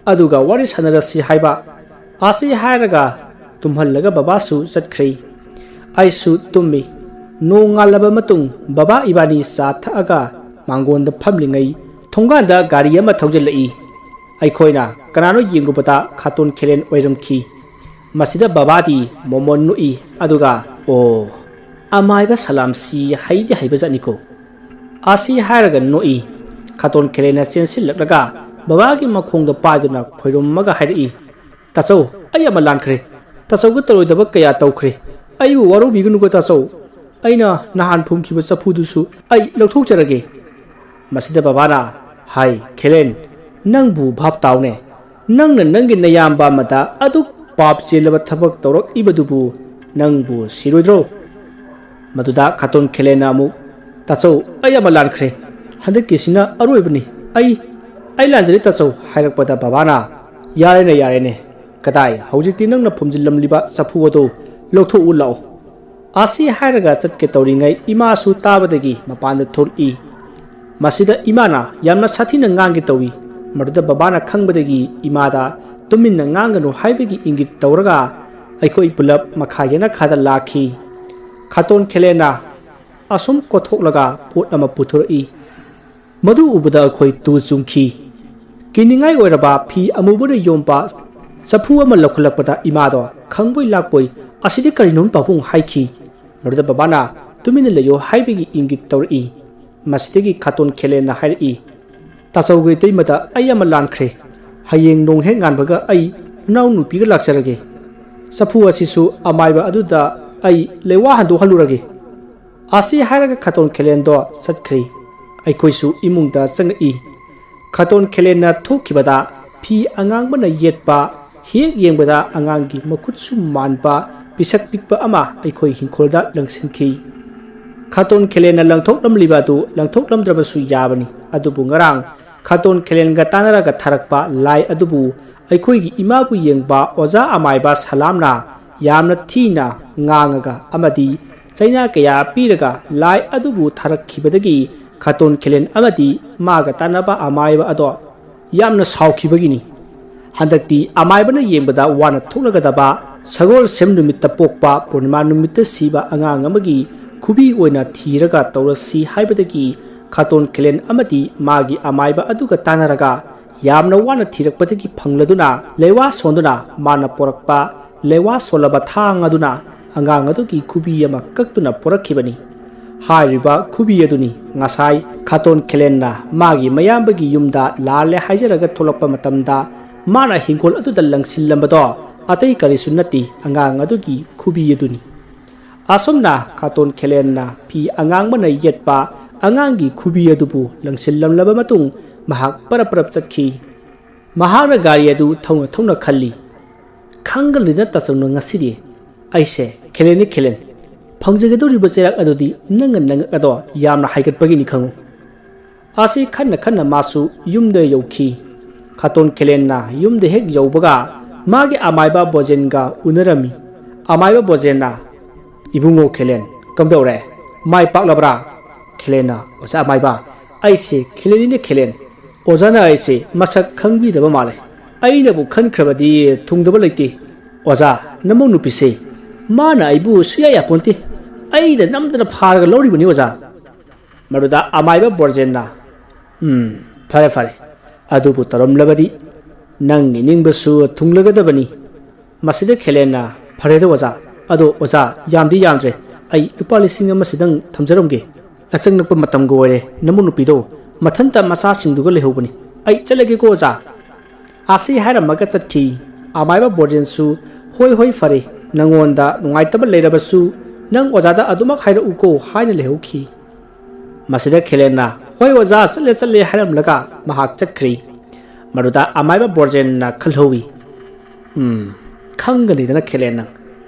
ꯑꯗꯨꯒ ꯋꯥꯔꯤ ꯁꯥꯟꯅꯔꯁꯤ" ꯍꯥꯏꯕ꯫ ꯑꯁꯤ ꯍꯥꯏꯔꯒ ꯇꯨꯝꯍꯜꯂꯒ ꯕꯕꯥꯁꯨ ꯆꯠꯈ꯭ꯔꯦ꯫ ꯑꯩꯁꯨ ꯇꯨꯝꯃꯤ꯫ ꯅꯣꯡꯉꯥꯜꯂꯕ ꯃꯇꯨꯡ ꯕꯕꯥ ꯏꯕꯥꯅꯤ ꯆꯥ ꯊꯛꯑꯒ ꯃꯥꯡꯒꯣꯟꯗ ꯐꯝꯂꯤꯉꯩ ꯊꯣꯡꯒꯥꯟꯗ ꯒꯥꯔꯤ ꯑꯃ ꯊꯧꯖꯤꯜꯂꯛꯏ꯫ ꯑꯩꯈꯣꯏꯅ ꯀꯅꯥꯅꯣ ꯌꯦꯡꯂꯨꯕꯗ ꯈꯥꯇꯣꯟ ꯈꯦꯂꯦꯟ ꯑꯣꯏꯔꯝꯈꯤ꯫ ꯃꯁꯤꯗ ꯕꯕꯥꯗꯤ ꯃꯣꯃꯣꯟ ꯅꯣꯛꯏ, ꯑꯗꯨꯒ, "ꯑꯣ, ꯑꯃꯥꯏꯕ ꯁꯂꯥꯝꯁꯤ ꯍꯩꯗꯤ ꯍꯩꯕꯖꯥꯠꯅꯤꯀꯣ꯫" ꯑꯁꯤ ꯍꯥꯏꯔꯒ ꯅꯣꯛꯏ꯫ ꯈꯥꯇꯣꯟ ꯈꯦꯂꯦꯟꯅ ꯆꯦꯟꯁꯤꯜꯂꯛꯂꯒ ꯕꯕꯥꯒꯤ ꯃꯈꯣꯡꯗ ꯄꯥꯏꯗꯨꯅ ꯈꯣꯏꯔꯨꯝꯃꯒ ꯍꯥꯏꯔꯛꯏ, "ꯇꯥꯆꯧ, ꯑꯩ ꯑꯃ ꯂꯥꯟꯈ꯭ꯔꯦ꯫ ꯇꯥꯆꯧꯒ ꯇꯧꯔꯣꯏꯗꯕ ꯀꯌꯥ ꯇꯧꯈ꯭ꯔꯦ꯫ ꯑꯩꯕꯨ ꯋꯥꯔꯧꯕꯤꯒꯅꯨꯀꯣ ꯇꯥꯆꯧ꯫ ꯑꯩꯅ ꯅꯍꯥꯟ ꯐꯨꯝꯈꯤꯕ ꯆꯐꯨꯗꯨꯁꯨ ꯑꯩ ꯂꯧꯊꯣꯛꯆꯔꯒꯦ꯫" ꯃꯁꯤꯗ ꯕꯕꯥꯅ ꯍꯥꯏ, "ꯈꯦꯂꯦꯟ, ꯅꯪꯕꯨ ꯚꯥꯞ ꯇꯥꯎꯅꯦ꯫ ꯅꯪꯅ ꯅꯪꯒꯤ ꯅꯌꯥꯝꯕ ꯑꯃꯗ ꯑꯗꯨꯛ ꯄꯥꯞ ꯆꯦꯜꯂꯕ ꯊꯕꯛ ꯇꯧꯔꯛꯏꯕꯗꯨꯕꯨ ꯅꯪꯕꯨ ꯁꯤꯔꯣꯏꯗ꯭ꯔꯣ?" ꯃꯗꯨꯗ ꯈꯥꯇꯣꯟ ꯈꯦꯂꯦꯟꯅ ꯑꯃꯨꯛ, "ꯇꯥꯆꯧ, ꯑꯩ ꯑꯃ ꯂꯥꯟꯈ꯭ꯔꯦ꯫ ꯍꯟꯗꯛꯀꯤꯁꯤꯅ ꯑꯔꯣꯏꯕꯅꯤ꯫ ꯑꯩ, ꯑꯩ ꯂꯥꯟꯖꯔꯦ ꯇꯥꯆꯧ" ꯍꯥꯏꯔꯛꯄꯗ ꯕꯕꯥꯅ, "ꯌꯥꯔꯦꯅꯦ, ꯌꯥꯔꯦꯅꯦ꯫ ꯀꯗꯥꯏ, ꯍꯧꯖꯤꯛꯇꯤ ꯅꯪꯅ ꯐꯨꯝꯖꯤꯜꯂꯝꯂꯤꯕ ꯆꯐꯨ ꯑꯗꯨ ꯂꯧꯊꯣꯛꯎ ꯂꯥꯛꯑꯣ"꯫ ꯑꯁꯤ ꯍꯥꯏꯔꯒ ꯆꯠꯀꯦ ꯇꯧꯔꯤꯉꯩ ꯏꯃꯥꯁꯨ ꯇꯥꯕꯗꯒꯤ ꯃꯄꯥꯟꯗ ꯊꯣꯛꯂꯛꯏ꯫ ꯃꯁꯤꯗ ꯏꯃꯥꯅ ꯌꯥꯝꯅ ꯁꯥꯊꯤꯅ ꯉꯥꯡꯒꯦ ꯇꯧꯏ꯫ ꯃꯗꯨꯗ ꯕꯕꯥꯅ ꯈꯪꯕꯗꯒꯤ ꯏꯃꯥꯗ ꯇꯨꯃꯤꯟꯅ ꯉꯥꯡꯒꯅꯨ ꯍꯥꯏꯕꯒꯤ ꯏꯪꯒꯤꯠ ꯇꯧꯔꯒ ꯑꯩꯈꯣꯏ ꯄꯨꯂꯞ ꯃꯈꯥ ꯌꯦꯅꯈꯥꯗ ꯂꯥꯛꯈꯤ꯫ ꯈꯥꯇꯣꯟ ꯈꯦꯂꯦꯟꯅ ꯑꯁꯨꯝ ꯀꯣꯊꯣꯛꯂꯒ ꯄꯣꯠ ꯑꯃ ꯄꯨꯊꯣꯔꯛꯏ꯫ ꯃꯗꯨ ꯎꯕꯗ ꯑꯩꯈꯣꯏ ꯇꯨ ꯆꯨꯡꯈꯤ꯫ ꯀꯤꯅꯤꯡꯉꯥꯏ ꯑꯣꯏꯔꯕ ꯐꯤ ꯑꯃꯨꯕꯅ ꯌꯣꯝꯕ ꯆꯐꯨ ꯑꯃ ꯂꯧꯈꯠꯂꯛꯄꯗ ꯏꯃꯥꯗꯣ ꯈꯪꯕꯣꯏ ꯂꯥꯛꯄꯣꯏ, "ꯑꯁꯤꯗꯤ ꯀꯔꯤꯅꯣ ꯄꯥꯕꯨꯡ?" ꯍꯥꯏꯈꯤ꯫ ꯃꯗꯨꯗ ꯕꯕꯥꯅ ꯇꯨꯃꯤꯟꯅ ꯂꯩꯌꯣ ꯍꯥꯏꯕꯒꯤ ꯏꯪꯒꯤꯠ ꯇꯧꯔꯛꯏ꯫ ꯃꯁꯤꯗꯒꯤ ꯈꯥꯇꯣꯟ ꯈꯦꯂꯦꯟꯅ ꯍꯥꯏꯔꯛꯏ, "ꯇꯥꯆꯧꯒꯤ ꯏꯇꯩꯃꯗ ꯑꯩ ꯑꯃ ꯂꯥꯟꯈ꯭ꯔꯦ꯫ ꯍꯌꯦꯡ ꯅꯣꯡ ꯍꯦꯛ ꯉꯥꯟꯕꯒ ꯑꯩ ꯅꯅꯥꯎ ꯅꯨꯄꯤꯒ ꯂꯥꯛꯆꯔꯒꯦ꯫ ꯆꯐꯨ ꯑꯁꯤꯁꯨ ꯑꯃꯥꯏꯕ ꯑꯗꯨꯗ ꯑꯩ ꯂꯩꯋꯥ ꯍꯟꯗꯣꯛꯍꯜꯂꯨꯔꯒꯦ"꯫ ꯑꯁꯤ ꯍꯥꯏꯔꯒ ꯈꯥꯇꯣꯟ ꯈꯦꯂꯦꯟꯗꯣ ꯆꯠꯈ꯭ꯔꯦ꯫ ꯑꯩꯈꯣꯏꯁꯨ ꯏꯃꯨꯡꯗ ꯆꯪꯉꯛꯏ꯫ ꯈꯥꯇꯣꯟ ꯈꯦꯂꯦꯟꯅ ꯊꯣꯛꯈꯤꯕꯗ ꯐꯤ ꯑꯉꯥꯡꯕꯅ ꯌꯦꯠꯄ, ꯍꯦꯛ ꯌꯦꯡꯕꯗ ꯑꯉꯥꯡꯒꯤ ꯃꯈꯨꯠꯁꯨ ꯃꯥꯟꯕ ꯄꯤꯁꯛ ꯄꯤꯛꯄ ꯑꯃ ꯑꯩꯈꯣꯏ ꯍꯤꯡꯈꯣꯜꯗ ꯂꯪꯁꯤꯟꯈꯤ꯫ ꯈꯥꯇꯣꯟ ꯈꯦꯂꯦꯟꯅ ꯂꯪꯊꯣꯛꯂꯝꯂꯤꯕ ꯑꯗꯨ ꯂꯪꯊꯣꯛꯂꯝꯗ꯭ꯔꯕꯁꯨ ꯌꯥꯕꯅꯤ, ꯑꯗꯨꯕꯨ ꯉꯔꯥꯡ ꯈꯥꯇꯣꯟ ꯈꯦꯂꯦꯟꯒ ꯇꯥꯟꯅꯔꯒ ꯊꯥꯔꯛꯄ ꯂꯥꯏ ꯑꯗꯨꯕꯨ ꯑꯩꯈꯣꯏꯒꯤ ꯏꯃꯥꯕꯨ ꯌꯦꯡꯕ ꯑꯣꯖꯥ ꯑꯃꯥꯏꯕ ꯁꯂꯥꯝꯅ ꯌꯥꯝꯅ ꯊꯤꯅ ꯉꯥꯡꯉꯒ ꯑꯃꯗꯤ ꯆꯩꯅꯥ ꯀꯌꯥ ꯄꯤꯔꯒ ꯂꯥꯏ ꯑꯗꯨꯕꯨ ꯊꯥꯔꯛꯈꯤꯕꯗꯒꯤ ꯈꯥꯇꯣꯟ ꯈꯦꯂꯦꯟ ꯑꯃꯗꯤ ꯃꯥꯒ ꯇꯥꯟꯅꯕ ꯑꯃꯥꯏꯕ ꯑꯗꯣ ꯌꯥꯝꯅ ꯁꯥꯎꯈꯤꯕꯒꯤꯅꯤ꯫ ꯍꯟꯗꯛꯇꯤ ꯑꯃꯥꯏꯕꯅ ꯌꯦꯡꯕꯗ ꯋꯥꯅ ꯊꯣꯛꯂꯒꯗꯕ ꯁꯒꯣꯜꯁꯦꯝ ꯅꯨꯃꯤꯠꯇ ꯄꯣꯛꯄ ꯄꯨꯔꯅꯤꯃꯥ ꯅꯨꯃꯤꯠꯇ ꯁꯤꯕ ꯑꯉꯥꯡ ꯑꯃꯒꯤ ꯈꯨꯕꯤ ꯑꯣꯏꯅ ꯊꯤꯔꯒ ꯇꯧꯔꯁꯤ ꯍꯥꯏꯕꯗꯒꯤ ꯈꯥꯇꯣꯟ ꯈꯦꯂꯦꯟ ꯑꯃꯗꯤ ꯃꯥꯒꯤ ꯑꯃꯥꯏꯕ ꯑꯗꯨꯒ ꯇꯥꯟꯅꯔꯒ ꯌꯥꯝꯅ ꯋꯥꯅ ꯊꯤꯔꯛꯄꯗꯒꯤ ꯐꯪꯂꯗꯨꯅ ꯂꯩꯋꯥ ꯁꯣꯟꯗꯨꯅ ꯃꯥꯅ ꯄꯣꯔꯛꯄ ꯂꯩꯋꯥ ꯁꯣꯜꯂꯕ ꯊꯥꯡ ꯑꯗꯨꯅ ꯑꯉꯥꯡ ꯑꯗꯨꯒꯤ ꯈꯨꯕꯤ ꯑꯃ ꯀꯛꯇꯨꯅ ꯄꯣꯔꯛꯈꯤꯕꯅꯤ꯫ ꯍꯥꯏꯔꯤꯕ ꯈꯨꯕꯤ ꯑꯗꯨꯅꯤ ꯉꯁꯥꯏ ꯈꯥꯇꯣꯟ ꯈꯦꯂꯦꯟꯅ ꯃꯥꯒꯤ ꯃꯌꯥꯝꯕꯒꯤ ꯌꯨꯝꯗ ꯂꯥꯜꯂꯦ ꯍꯥꯏꯖꯔꯒ ꯊꯣꯛꯂꯛꯄ ꯃꯇꯝꯗ ꯃꯥꯅ ꯍꯤꯡꯈꯣꯜ ꯑꯗꯨꯗ ꯂꯪꯁꯤꯜꯂꯝꯕꯗꯣ ꯑꯇꯩ ꯀꯔꯤꯁꯨ ꯅꯠꯇꯦ, ꯑꯉꯥꯡ ꯑꯗꯨꯒꯤ ꯈꯨꯕꯤ ꯑꯗꯨꯅꯤ꯫ ꯑꯁꯨꯝꯅ ꯈꯥꯇꯣꯟ ꯈꯦꯂꯦꯟꯅ ꯐꯤ ꯑꯉꯥꯡꯕꯅ ꯌꯦꯠꯄ ꯑꯉꯥꯡꯒꯤ ꯈꯨꯕꯤ ꯑꯗꯨꯕꯨ ꯂꯪꯁꯤꯜꯂꯝꯂꯕ ꯃꯇꯨꯡ ꯃꯍꯥꯛ ꯄꯔꯞ ꯄꯔꯞ ꯆꯠꯈꯤ꯫ ꯃꯍꯥꯛꯅ ꯒꯥꯔꯤ ꯑꯗꯨ ꯊꯧꯅ ꯊꯧꯅ ꯈꯜꯂꯤ꯫ "ꯈꯪꯒꯅꯤꯗ ꯇꯥꯆꯧꯅ ꯉꯁꯤꯗꯤ꯫ ꯑꯩꯁꯦ ꯈꯦꯂꯦꯟꯅꯤ ꯈꯦꯂꯦꯟ꯫ ꯐꯪꯖꯒꯗꯧꯔꯤꯕ ꯆꯩꯔꯥꯛ ꯑꯗꯨꯗꯤ ꯅꯪꯅ ꯅꯉꯛ ꯑꯗꯣ ꯌꯥꯝꯅ ꯍꯥꯏꯒꯠꯄꯒꯤꯅꯤ ꯈꯪꯉꯨ"꯫ ꯑꯁꯤ ꯈꯟꯅ ꯈꯟꯅ ꯃꯥꯁꯨ ꯌꯨꯝꯗ ꯌꯧꯈꯤ꯫ ꯈꯥꯇꯣꯟ ꯈꯦꯂꯦꯟꯅ ꯌꯨꯝꯗ ꯍꯦꯛ ꯌꯧꯕꯒ ꯃꯥꯒꯤ ꯑꯃꯥꯏꯕ ꯕꯣꯖꯦꯟꯒ ꯎꯅꯔꯝꯃꯤ꯫ ꯑꯃꯥꯏꯕ ꯕꯣꯖꯦꯟꯅ, "ꯏꯕꯨꯡꯉꯣ ꯈꯦꯂꯦꯟ, ꯀꯝꯗꯧꯔꯦ? ꯃꯥꯏ ꯄꯥꯛꯂꯕ꯭ꯔꯥ?" ꯈꯦꯂꯦꯟꯅ, "ꯑꯣꯖꯥ ꯑꯃꯥꯏꯕ, ꯑꯩꯁꯦ ꯈꯦꯂꯦꯟꯅꯤꯅꯦ ꯈꯦꯂꯦꯟ꯫ ꯑꯣꯖꯥꯅ ꯑꯩꯁꯦ ꯃꯁꯛ ꯈꯪꯕꯤꯗꯕ ꯃꯥꯜꯂꯦ꯫ ꯑꯩꯅꯕꯨ ꯈꯟꯈ꯭ꯔꯕꯗꯤ ꯊꯨꯡꯗꯕ ꯂꯩꯇꯦ꯫ ꯑꯣꯖꯥ, ꯅꯃꯧ ꯅꯨꯄꯤꯁꯦ, ꯃꯥꯅ ꯑꯩꯕꯨ ꯁꯨꯌꯥ ꯌꯥꯄꯣꯟꯇꯦ꯫ ꯑꯩꯅ ꯅꯝꯗꯅ ꯐꯥꯔꯒ ꯂꯧꯔꯤꯕꯅꯤ ꯑꯣꯖꯥ"꯫ ꯃꯗꯨꯗ ꯑꯃꯥꯏꯕ ꯕꯣꯔꯖꯦꯟꯅ, "ꯎꯝ, ꯐꯔꯦ ꯐꯔꯦ, ꯑꯗꯨꯕꯨ ꯇꯧꯔꯝꯂꯕꯗꯤ ꯅꯪꯒꯤ ꯅꯤꯡꯕꯁꯨ ꯊꯨꯡꯂꯒꯗꯕꯅꯤ"꯫ ꯃꯁꯤꯗ ꯈꯦꯂꯦꯟꯅ, "ꯐꯔꯦꯗ ꯑꯣꯖꯥ, ꯑꯗꯣ ꯑꯣꯖꯥ, ꯌꯥꯝꯗꯤ ꯌꯥꯝꯗ꯭ꯔꯦ꯫ ꯑꯩ ꯂꯨꯄꯥ ꯂꯤꯁꯤꯡ ꯑꯃꯁꯤꯗꯪ ꯊꯝꯖꯔꯝꯒꯦ꯫ ꯑꯆꯪ ꯅꯛꯄ ꯃꯇꯝꯒ ꯑꯣꯏꯔꯦ, ꯅꯃꯧ ꯅꯨꯄꯤꯗꯣ ꯃꯊꯟꯇ ꯃꯆꯥꯁꯤꯡꯗꯨꯒ ꯂꯩꯍꯧꯕꯅꯤ꯫ ꯑꯩ ꯆꯠꯂꯒꯦꯀꯣ ꯑꯣꯖꯥ"꯫ ꯑꯁꯤ ꯍꯥꯏꯔꯝꯃꯒ ꯆꯠꯈꯤ꯫ ꯑꯃꯥꯏꯕ ꯕꯣꯔꯖꯦꯟꯁꯨ, "ꯍꯣꯏ ꯍꯣꯏ, ꯐꯔꯦ, ꯅꯉꯣꯟꯗ ꯅꯨꯡꯉꯥꯏꯇꯕ ꯂꯩꯔꯕꯁꯨ ꯅꯪ ꯑꯣꯖꯥꯗ ꯑꯗꯨꯃꯛ ꯍꯥꯏꯔꯛꯎꯀꯣ" ꯍꯥꯏꯅ ꯂꯩꯍꯧꯈꯤ꯫ ꯃꯁꯤꯗ ꯈꯦꯂꯦꯟꯅ, "ꯍꯣꯏ ꯑꯣꯖꯥ, ꯆꯠꯂꯦ ꯆꯠꯂꯦ" ꯍꯥꯏꯔꯝꯂꯒ ꯃꯍꯥꯛ ꯆꯠꯈ꯭ꯔꯦ꯫ ꯃꯗꯨꯗ ꯑꯃꯥꯏꯕ ꯕꯣꯔꯖꯦꯟꯅ ꯈꯜꯍꯧꯏ, "ꯎꯝ, ꯈꯪꯒꯅꯤꯗꯅ ꯈꯦꯂꯦꯟ ꯅꯪ꯫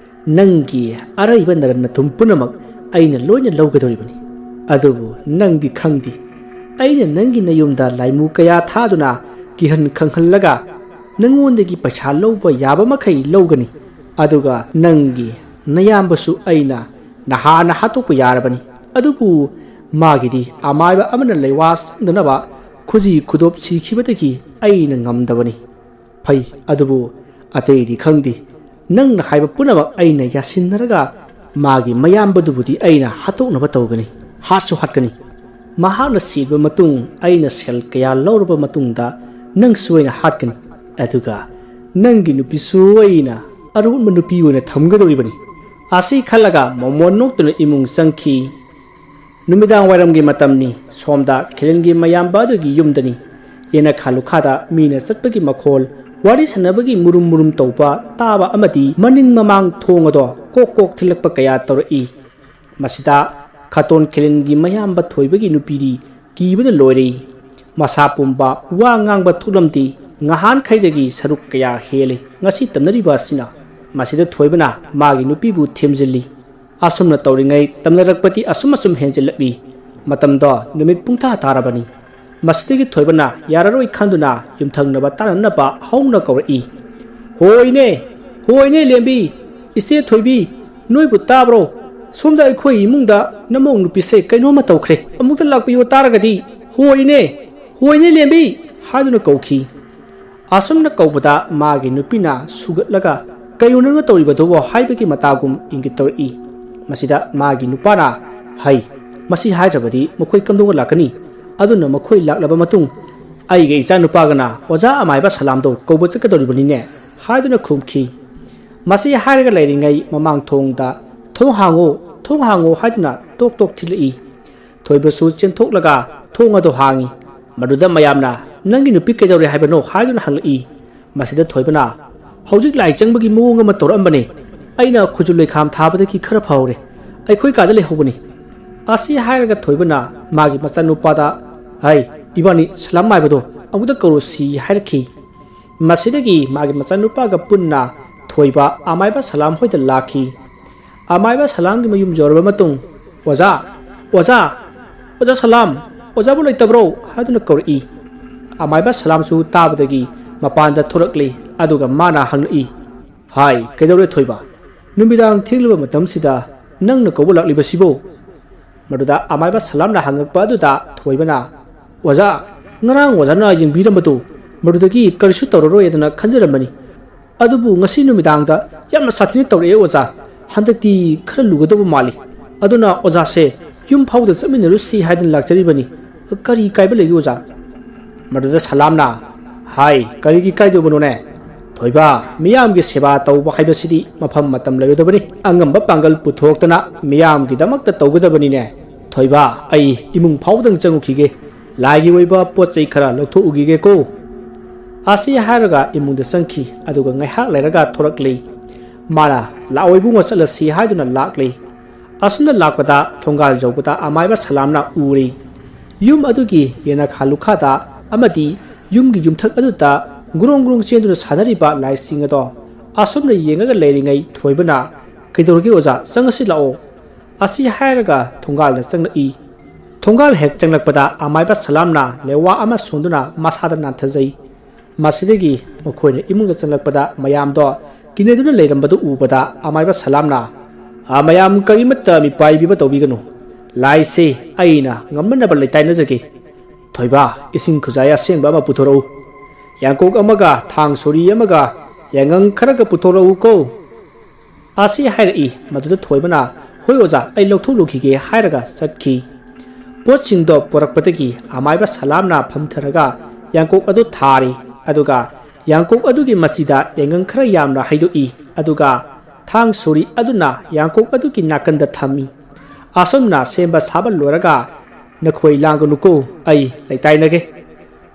ꯅꯪꯒꯤ ꯑꯔꯩꯕ ꯅꯔꯟ ꯅꯊꯨꯝ ꯄꯨꯝꯅꯃꯛ ꯑꯩꯅ ꯂꯣꯏꯅ ꯂꯧꯒꯗꯧꯔꯤꯕꯅꯤ꯫ ꯑꯗꯨꯕꯨ ꯅꯪꯗꯤ ꯈꯪꯗꯦ, ꯑꯩꯅ ꯅꯪꯒꯤ ꯅꯌꯨꯝꯗ ꯂꯥꯏꯃꯨ ꯀꯌꯥ ꯊꯥꯗꯨꯅ ꯀꯤꯍꯟ ꯈꯪꯍꯜꯂꯒ ꯅꯪꯉꯣꯟꯗꯒꯤ ꯄꯩꯁꯥ ꯂꯧꯕ ꯌꯥꯕ ꯃꯈꯩ ꯂꯧꯒꯅꯤ꯫ ꯑꯗꯨꯒ ꯅꯪꯒꯤ ꯅꯌꯥꯝꯕꯁꯨ ꯑꯩꯅ ꯅꯍꯥꯟꯅ ꯍꯥꯠꯇꯣꯛꯄ ꯌꯥꯔꯕꯅꯤ꯫ ꯑꯗꯨꯕꯨ ꯃꯥꯒꯤꯗꯤ ꯑꯃꯥꯏꯕ ꯑꯃꯅ ꯂꯩꯋꯥ ꯁꯪꯗꯅꯕ ꯈꯨꯖꯤ ꯈꯨꯗꯣꯞ ꯁꯤꯈꯤꯕꯗꯒꯤ ꯑꯩꯅ ꯉꯝꯗꯕꯅꯤ꯫ ꯐꯩ, ꯑꯗꯨꯕꯨ ꯑꯇꯩꯗꯤ ꯈꯪꯗꯦ꯫ ꯅꯪꯅ ꯍꯥꯏꯕ ꯄꯨꯝꯅꯃꯛ ꯑꯩꯅ ꯌꯥꯁꯤꯟꯅꯔꯒ ꯃꯥꯒꯤ ꯃꯌꯥꯝꯕꯗꯨꯕꯨꯗꯤ ꯑꯩꯅ ꯍꯥꯠꯇꯣꯛꯅꯕ ꯇꯧꯒꯅꯤ, ꯍꯥꯠꯁꯨ ꯍꯥꯠꯀꯅꯤ꯫ ꯃꯍꯥꯛꯅ ꯁꯤꯔꯕ ꯃꯇꯨꯡ ꯑꯩꯅ ꯁꯦꯜ ꯀꯌꯥ ꯂꯧꯔꯕ ꯃꯇꯨꯡꯗ ꯅꯪꯁꯨ ꯑꯩꯅ ꯍꯥꯠꯀꯅꯤ, ꯑꯗꯨꯒ ꯅꯪꯒꯤ ꯅꯨꯄꯤꯁꯨ ꯑꯩꯅ ꯑꯔꯣꯟꯕ ꯅꯨꯄꯤ ꯑꯣꯏꯅ ꯊꯝꯒꯗꯧꯔꯤꯕꯅꯤ"꯫ ꯑꯁꯤ ꯈꯜꯂꯒ ꯃꯣꯃꯣꯟ ꯅꯣꯛꯇꯨꯅ ꯏꯃꯨꯡ ꯆꯪꯈꯤ꯫ ꯅꯨꯃꯤꯗꯥꯡ ꯋꯥꯏꯔꯝꯒꯤ ꯃꯇꯝꯅꯤ꯫ ꯁꯣꯝꯗ ꯈꯦꯂꯦꯟꯒꯤ ꯃꯌꯥꯝꯕ ꯑꯗꯨꯒꯤ ꯌꯨꯝꯗꯅꯤ꯫ ꯌꯦꯅꯈꯥ ꯂꯨꯈꯥꯗ ꯃꯤꯅ ꯆꯠꯄꯒꯤ ꯃꯈꯣꯜ, ꯋꯥꯔꯤ ꯁꯥꯟꯅꯕꯒꯤ ꯃꯨꯔꯨꯝ ꯃꯨꯔꯨꯝ ꯇꯧꯕ ꯇꯥꯕ ꯑꯃꯗꯤ ꯃꯅꯤꯡ ꯃꯃꯥꯡ ꯊꯣꯡ ꯑꯗꯣ ꯀꯣꯛ ꯀꯣꯛ ꯊꯤꯜꯂꯛꯄ ꯀꯌꯥ ꯇꯧꯔꯛꯏ꯫ ꯃꯁꯤꯗ ꯈꯥꯇꯣꯟ ꯈꯦꯂꯦꯟꯒꯤ ꯃꯌꯥꯝꯕ ꯊꯣꯏꯕꯒꯤ ꯅꯨꯄꯤꯗꯤ ꯀꯤꯕꯅ ꯂꯣꯏꯔꯦ꯫ ꯃꯁꯥ ꯄꯨꯝꯕ ꯋꯥ ꯉꯥꯡꯕ ꯊꯣꯛꯂꯝꯗꯦ꯫ ꯉꯍꯥꯟꯈꯩꯗꯒꯤ ꯁꯔꯨꯛ ꯀꯌꯥ ꯍꯦꯜꯂꯤ ꯉꯁꯤ ꯇꯝꯅꯔꯤꯕ ꯑꯁꯤꯅ꯫ ꯃꯁꯤꯗ ꯊꯣꯏꯕꯅ ꯃꯥꯒꯤ ꯅꯨꯄꯤꯕꯨ ꯊꯦꯝꯖꯤꯜꯂꯤ꯫ ꯑꯁꯨꯝꯅ ꯇꯧꯔꯤꯉꯩ ꯇꯝꯅꯔꯛꯄꯗꯤ ꯑꯁꯨꯝ ꯑꯁꯨꯝ ꯍꯦꯟꯖꯤꯜꯂꯛꯂꯤ꯫ ꯃꯇꯝꯗꯣ ꯅꯨꯃꯤꯠ ꯄꯨꯡꯊꯥ ꯇꯥꯔꯕꯅꯤ꯫ ꯃꯁꯤꯗꯒꯤ ꯊꯣꯏꯕꯅ ꯌꯥꯔꯔꯣꯏ ꯈꯟꯗꯨꯅ ꯌꯨꯝꯊꯪꯅꯕ ꯇꯥꯟꯅꯅꯕ ꯍꯧꯅ ꯀꯧꯔꯛꯏ꯫ "ꯍꯣꯏꯅꯦ, ꯍꯣꯏꯅꯦ ꯂꯦꯝꯕꯤ, ꯏꯆꯦ ꯊꯣꯏꯕꯤ, ꯅꯣꯏꯕꯨ ꯇꯥꯕ꯭ꯔꯣ? ꯁꯣꯝꯗ ꯑꯩꯈꯣꯏ ꯏꯃꯨꯡꯗ ꯅꯃꯧ ꯅꯨꯄꯤꯁꯦ ꯀꯩꯅꯣꯝꯃ ꯇꯧꯈ꯭ꯔꯦ꯫ ꯑꯃꯨꯛꯇ ꯂꯥꯛꯄꯤꯌꯨ ꯇꯥꯔꯒꯗꯤ꯫ ꯍꯣꯏꯅꯦ, ꯍꯣꯏꯅꯦ ꯂꯦꯝꯕꯤ" ꯍꯥꯏꯗꯨꯅ ꯀꯧꯈꯤ꯫ ꯑꯁꯨꯝꯅ ꯀꯧꯕꯗ ꯃꯥꯒꯤ ꯅꯨꯄꯤꯅ ꯁꯨꯒꯠꯂꯒ "ꯀꯩꯅꯣ ꯅꯪꯅ ꯇꯧꯔꯤꯕꯗꯨꯕꯣ?" ꯍꯥꯏꯕꯒꯤ ꯃꯇꯥꯒꯨꯝ ꯏꯪꯒꯤꯠ ꯇꯧꯔꯛꯏ꯫ ꯃꯁꯤꯗ ꯃꯥꯒꯤ ꯅꯨꯄꯥꯅ, "ꯍꯩ, ꯃꯁꯤ ꯍꯥꯏꯗ꯭ꯔꯕꯗꯤ ꯃꯈꯣꯏ ꯀꯝꯗꯧꯅ ꯂꯥꯛꯀꯅꯤ? ꯑꯗꯨꯅ ꯃꯈꯣꯏ ꯂꯥꯛꯂꯕ ꯃꯇꯨꯡ ꯑꯩꯒ ꯏꯆꯥꯅꯨꯄꯥꯒꯅ ꯑꯣꯖꯥ ꯑꯃꯥꯏꯕ ꯁꯂꯥꯝꯗꯣ ꯀꯧꯕ ꯆꯠꯀꯗꯧꯔꯤꯕꯅꯤꯅꯦ" ꯍꯥꯏꯗꯨꯅ ꯈꯨꯝꯈꯤ꯫ ꯃꯁꯤ ꯍꯥꯏꯔꯒ ꯂꯩꯔꯤꯉꯩ ꯃꯃꯥꯡ ꯊꯣꯡꯗ "ꯊꯣꯡ ꯍꯥꯡꯉꯣ, ꯊꯣꯡ ꯍꯥꯡꯉꯣ" ꯍꯥꯏꯗꯨꯅ ꯇꯣꯛ ꯇꯣꯛ ꯊꯤꯜꯂꯛꯏ꯫ ꯊꯣꯏꯕꯁꯨ ꯆꯦꯟꯊꯣꯛꯂꯒ ꯊꯣꯡ ꯑꯗꯨ ꯍꯥꯡꯉꯤ꯫ ꯃꯗꯨꯗ ꯃꯌꯥꯝꯅ "ꯅꯪꯒꯤ ꯅꯨꯄꯤ ꯀꯩꯗꯧꯔꯦ ꯍꯥꯏꯕꯅꯣ?" ꯍꯥꯏꯗꯨꯅ ꯍꯪꯂꯛꯏ꯫ ꯃꯁꯤꯗ ꯊꯣꯏꯕꯅ "ꯍꯧꯖꯤꯛ ꯂꯥꯏ ꯆꯪꯕꯒꯤ ꯃꯑꯣꯡ ꯑꯃ ꯇꯧꯔꯛꯑꯝꯕꯅꯦ꯫ ꯑꯩꯅ ꯈꯨꯖꯨ ꯂꯩꯈꯥꯝ ꯊꯥꯕꯗꯒꯤ ꯈꯔ ꯐꯍꯧꯔꯦ꯫ ꯑꯩꯈꯣꯏ ꯀꯥꯗ ꯂꯩꯍꯧꯕꯅꯤ" ꯑꯁꯤ ꯍꯥꯏꯔꯒ ꯊꯣꯏꯕꯅ ꯃꯥꯒꯤ ꯃꯆꯥꯅꯨꯄꯥꯗ, "ꯍꯩ, ꯏꯕꯥꯅꯤ ꯁꯂꯥꯝ ꯃꯥꯏꯕꯗꯣ ꯑꯃꯨꯛꯇ ꯀꯧꯔꯨꯁꯤ" ꯍꯥꯏꯔꯛꯈꯤ꯫ ꯃꯁꯤꯗꯒꯤ ꯃꯥꯒꯤ ꯃꯆꯥꯅꯨꯄꯥꯒ ꯄꯨꯟꯅ ꯊꯣꯏꯕ ꯑꯃꯥꯏꯕ ꯁꯂꯥꯝ ꯍꯣꯏꯗ ꯂꯥꯛꯈꯤ꯫ ꯑꯃꯥꯏꯕ ꯁꯂꯥꯝꯒꯤ ꯃꯌꯨꯝ ꯌꯧꯔꯕ ꯃꯇꯨꯡ, "ꯑꯣꯖꯥ, ꯑꯣꯖꯥ, ꯑꯣꯖꯥ ꯁꯂꯥꯝ, ꯑꯣꯖꯥꯕꯨ ꯂꯩꯇꯕ꯭ꯔꯣ?" ꯍꯥꯏꯗꯨꯅ ꯀꯧꯔꯛꯏ꯫ ꯑꯃꯥꯏꯕ ꯁꯂꯥꯝꯁꯨ ꯇꯥꯕꯗꯒꯤ ꯃꯄꯥꯟꯗ ꯊꯣꯔꯛꯂꯤ꯫ ꯑꯗꯨꯒ ꯃꯥꯅ ꯍꯪꯂꯛꯏ, "ꯍꯥꯏ, ꯀꯩꯗꯧꯔꯦ ꯊꯣꯏꯕ? ꯅꯨꯃꯤꯗꯥꯡ ꯊꯦꯡꯂꯕ ꯃꯇꯝꯁꯤꯗ ꯅꯪꯅ ꯀꯧꯕ ꯂꯥꯛꯂꯤꯕꯁꯤꯕꯨ?" ꯃꯗꯨꯗ ꯑꯃꯥꯏꯕ ꯁꯂꯥꯝꯅ ꯍꯪꯉꯛꯄ ꯑꯗꯨꯗ ꯊꯣꯏꯕꯅ, "ꯑꯣꯖꯥ, ꯉꯔꯥꯡ ꯑꯣꯖꯥꯅ ꯌꯦꯡꯕꯤꯔꯝꯕꯗꯨ ꯃꯗꯨꯗꯒꯤ ꯀꯔꯤꯁꯨ ꯇꯧꯔꯔꯣꯏ ꯍꯥꯏꯗꯅ ꯈꯟꯖꯔꯝꯕꯅꯤ꯫ ꯑꯗꯨꯕꯨ ꯉꯁꯤ ꯅꯨꯃꯤꯗꯥꯡꯗ ꯌꯥꯝꯅ ꯁꯥꯊꯤꯅ ꯇꯧꯔꯛꯑꯦ ꯑꯣꯖꯥ꯫ ꯍꯟꯗꯛꯇꯤ ꯈꯔ ꯂꯨꯒꯗꯧꯕ ꯃꯥꯜꯂꯤ꯫ ꯑꯗꯨꯅ ꯑꯣꯖꯥꯁꯦ ꯌꯨꯝ ꯐꯥꯎꯗ ꯆꯠꯃꯤꯟꯅꯔꯨꯁꯤ ꯍꯥꯏꯗꯅ ꯂꯥꯛꯆꯔꯤꯕꯅꯤ꯫ ꯀꯔꯤ ꯀꯥꯏꯕ ꯂꯩꯒꯦ ꯑꯣꯖꯥ?" ꯃꯗꯨꯗ ꯁꯂꯥꯝꯅ, "ꯍꯥꯏ, ꯀꯔꯤꯒꯤ ꯀꯥꯏꯗꯧꯕꯅꯣꯅꯦ? ꯊꯣꯏꯕ, ꯃꯤꯌꯥꯝꯒꯤ ꯁꯦꯕꯥ ꯇꯧꯕ ꯍꯥꯏꯕꯁꯤꯗꯤ ꯃꯐꯝ ꯃꯇꯝ ꯂꯩꯔꯣꯏꯗꯕꯅꯤ꯫ ꯑꯉꯝꯕ ꯄꯥꯡꯒꯜ ꯄꯨꯊꯣꯛꯇꯅ ꯃꯤꯌꯥꯝꯒꯤꯗꯃꯛꯇ ꯇꯧꯒꯗꯕꯅꯤꯅꯦ꯫ ꯊꯣꯏꯕ, ꯑꯩ ꯏꯃꯨꯡ ꯐꯥꯎꯕꯗꯪ ꯆꯪꯉꯨꯈꯤꯒꯦ꯫ ꯂꯥꯏꯒꯤ ꯑꯣꯏꯕ ꯄꯣꯠ ꯆꯩ ꯈꯔ ꯂꯧꯊꯣꯛꯎꯈꯤꯒꯦꯀꯣ?" ꯑꯁꯤ ꯍꯥꯏꯔꯒ ꯏꯃꯨꯡꯗ ꯆꯪꯈꯤ꯫ ꯑꯗꯨꯒ ꯉꯥꯏꯍꯥꯛ ꯂꯩꯔꯒ ꯊꯣꯔꯛꯂꯤ꯫ ꯃꯥꯅ, "ꯂꯥꯛꯑꯣ ꯏꯕꯨꯡꯉꯣ, ꯆꯠꯂꯁꯤ" ꯍꯥꯏꯗꯨꯅ ꯂꯥꯛꯂꯤ꯫ ꯑꯁꯨꯝꯅ ꯂꯥꯛꯄꯗ ꯊꯣꯡꯒꯥꯜ ꯌꯧꯕꯗ ꯑꯃꯥꯏꯕ ꯁꯂꯥꯝꯅ ꯎꯔꯤ꯫ ꯌꯨꯝ ꯑꯗꯨꯒꯤ ꯌꯦꯅꯈꯥ ꯂꯨꯈꯥꯗ ꯑꯃꯗꯤ ꯌꯨꯝꯒꯤ ꯌꯨꯝꯊꯛ ꯑꯗꯨꯗ ꯒꯨꯔꯨꯡ ꯒꯨꯔꯨꯡ ꯆꯦꯟꯗꯨꯅ ꯁꯥꯟꯅꯔꯤꯕ ꯂꯥꯏꯁꯤꯡ ꯑꯗꯣ ꯑꯁꯨꯝꯅ ꯌꯦꯡꯉꯒ ꯂꯩꯔꯤꯉꯩ ꯊꯣꯏꯕꯅ, "ꯀꯩꯗꯧꯔꯒꯦ ꯑꯣꯖꯥ, ꯆꯪꯉꯁꯤ ꯂꯥꯛꯑꯣ"꯫ ꯑꯁꯤ ꯍꯥꯏꯔꯒ ꯊꯣꯡꯒꯥꯜꯗ ꯆꯪꯂꯛꯏ꯫ ꯊꯣꯡꯒꯥꯜ ꯍꯦꯛ ꯆꯪꯂꯛꯄꯗ ꯑꯃꯥꯏꯕ ꯁꯂꯥꯝꯅ ꯂꯦꯋꯥ ꯑꯃ ꯁꯣꯟꯗꯨꯅ ꯃꯁꯥꯗ ꯅꯥꯟꯊꯖꯩ꯫ ꯃꯁꯤꯗꯒꯤ ꯃꯈꯣꯏꯅ ꯏꯃꯨꯡꯗ ꯆꯪꯂꯛꯄꯗ ꯃꯌꯥꯝꯗꯣ ꯀꯤꯅꯗꯨꯅ ꯂꯩꯔꯝꯕꯗꯨ ꯎꯕꯗ ꯑꯃꯥꯏꯕ ꯁꯂꯥꯝꯅ, "ꯑ, ꯃꯌꯥꯝ ꯀꯔꯤꯃꯠꯇ ꯃꯤꯄꯥꯏꯕꯤꯕ ꯇꯧꯕꯤꯒꯅꯨ꯫ ꯂꯥꯏꯁꯦ ꯑꯩꯅ ꯉꯝꯅꯅꯕ ꯂꯩꯇꯥꯏꯅꯖꯒꯦ꯫ ꯊꯣꯏꯕ, ꯏꯁꯤꯡ ꯈꯨꯖꯥꯏ ꯑꯁꯦꯡꯕ ꯑꯃ ꯄꯨꯊꯣꯔꯛꯎ꯫ ꯌꯥꯡꯀꯣꯛ ꯑꯃꯒ ꯊꯥꯡ ꯁꯣꯔꯤ ꯑꯃꯒ ꯌꯥꯏꯉꯪ ꯈꯔꯒ ꯄꯨꯊꯣꯔꯛꯎꯀꯣ"꯫ ꯑꯁꯤ ꯍꯥꯏꯔꯛꯏ꯫ ꯃꯗꯨꯗ ꯊꯣꯏꯕꯅ, "ꯍꯣꯏ ꯑꯣꯖꯥ, ꯑꯩ ꯂꯧꯊꯣꯛꯂꯨꯈꯤꯒꯦ" ꯍꯥꯏꯔꯒ ꯆꯠꯈꯤ꯫ ꯄꯣꯠꯁꯤꯡꯗꯣ ꯄꯨꯔꯛꯄꯗꯒꯤ ꯑꯃꯥꯏꯕ ꯁꯂꯥꯝꯅ ꯐꯝꯊꯔꯒ ꯌꯥꯡꯀꯣꯛ ꯑꯗꯨ ꯊꯥꯔꯤ꯫ ꯑꯗꯨꯒ ꯌꯥꯡꯀꯣꯛ ꯑꯗꯨꯒꯤ ꯃꯆꯤꯗ ꯌꯥꯏꯉꯪ ꯈꯔ ꯌꯥꯝꯅ ꯍꯩꯗꯣꯛꯏ꯫ ꯑꯗꯨꯒ ꯊꯥꯡ ꯁꯣꯔꯤ ꯑꯗꯨꯅ ꯌꯥꯡꯀꯣꯛ ꯑꯗꯨꯒꯤ ꯅꯥꯀꯟꯗ ꯊꯝꯃꯤ꯫ "ꯑꯁꯨꯝꯅ ꯁꯦꯝꯕ ꯁꯥꯕ ꯂꯣꯏꯔꯒ ꯅꯈꯣꯏ ꯂꯥꯡꯒꯅꯨꯀꯣ, ꯑꯩ ꯂꯩꯇꯥꯏꯅꯒꯦ"꯫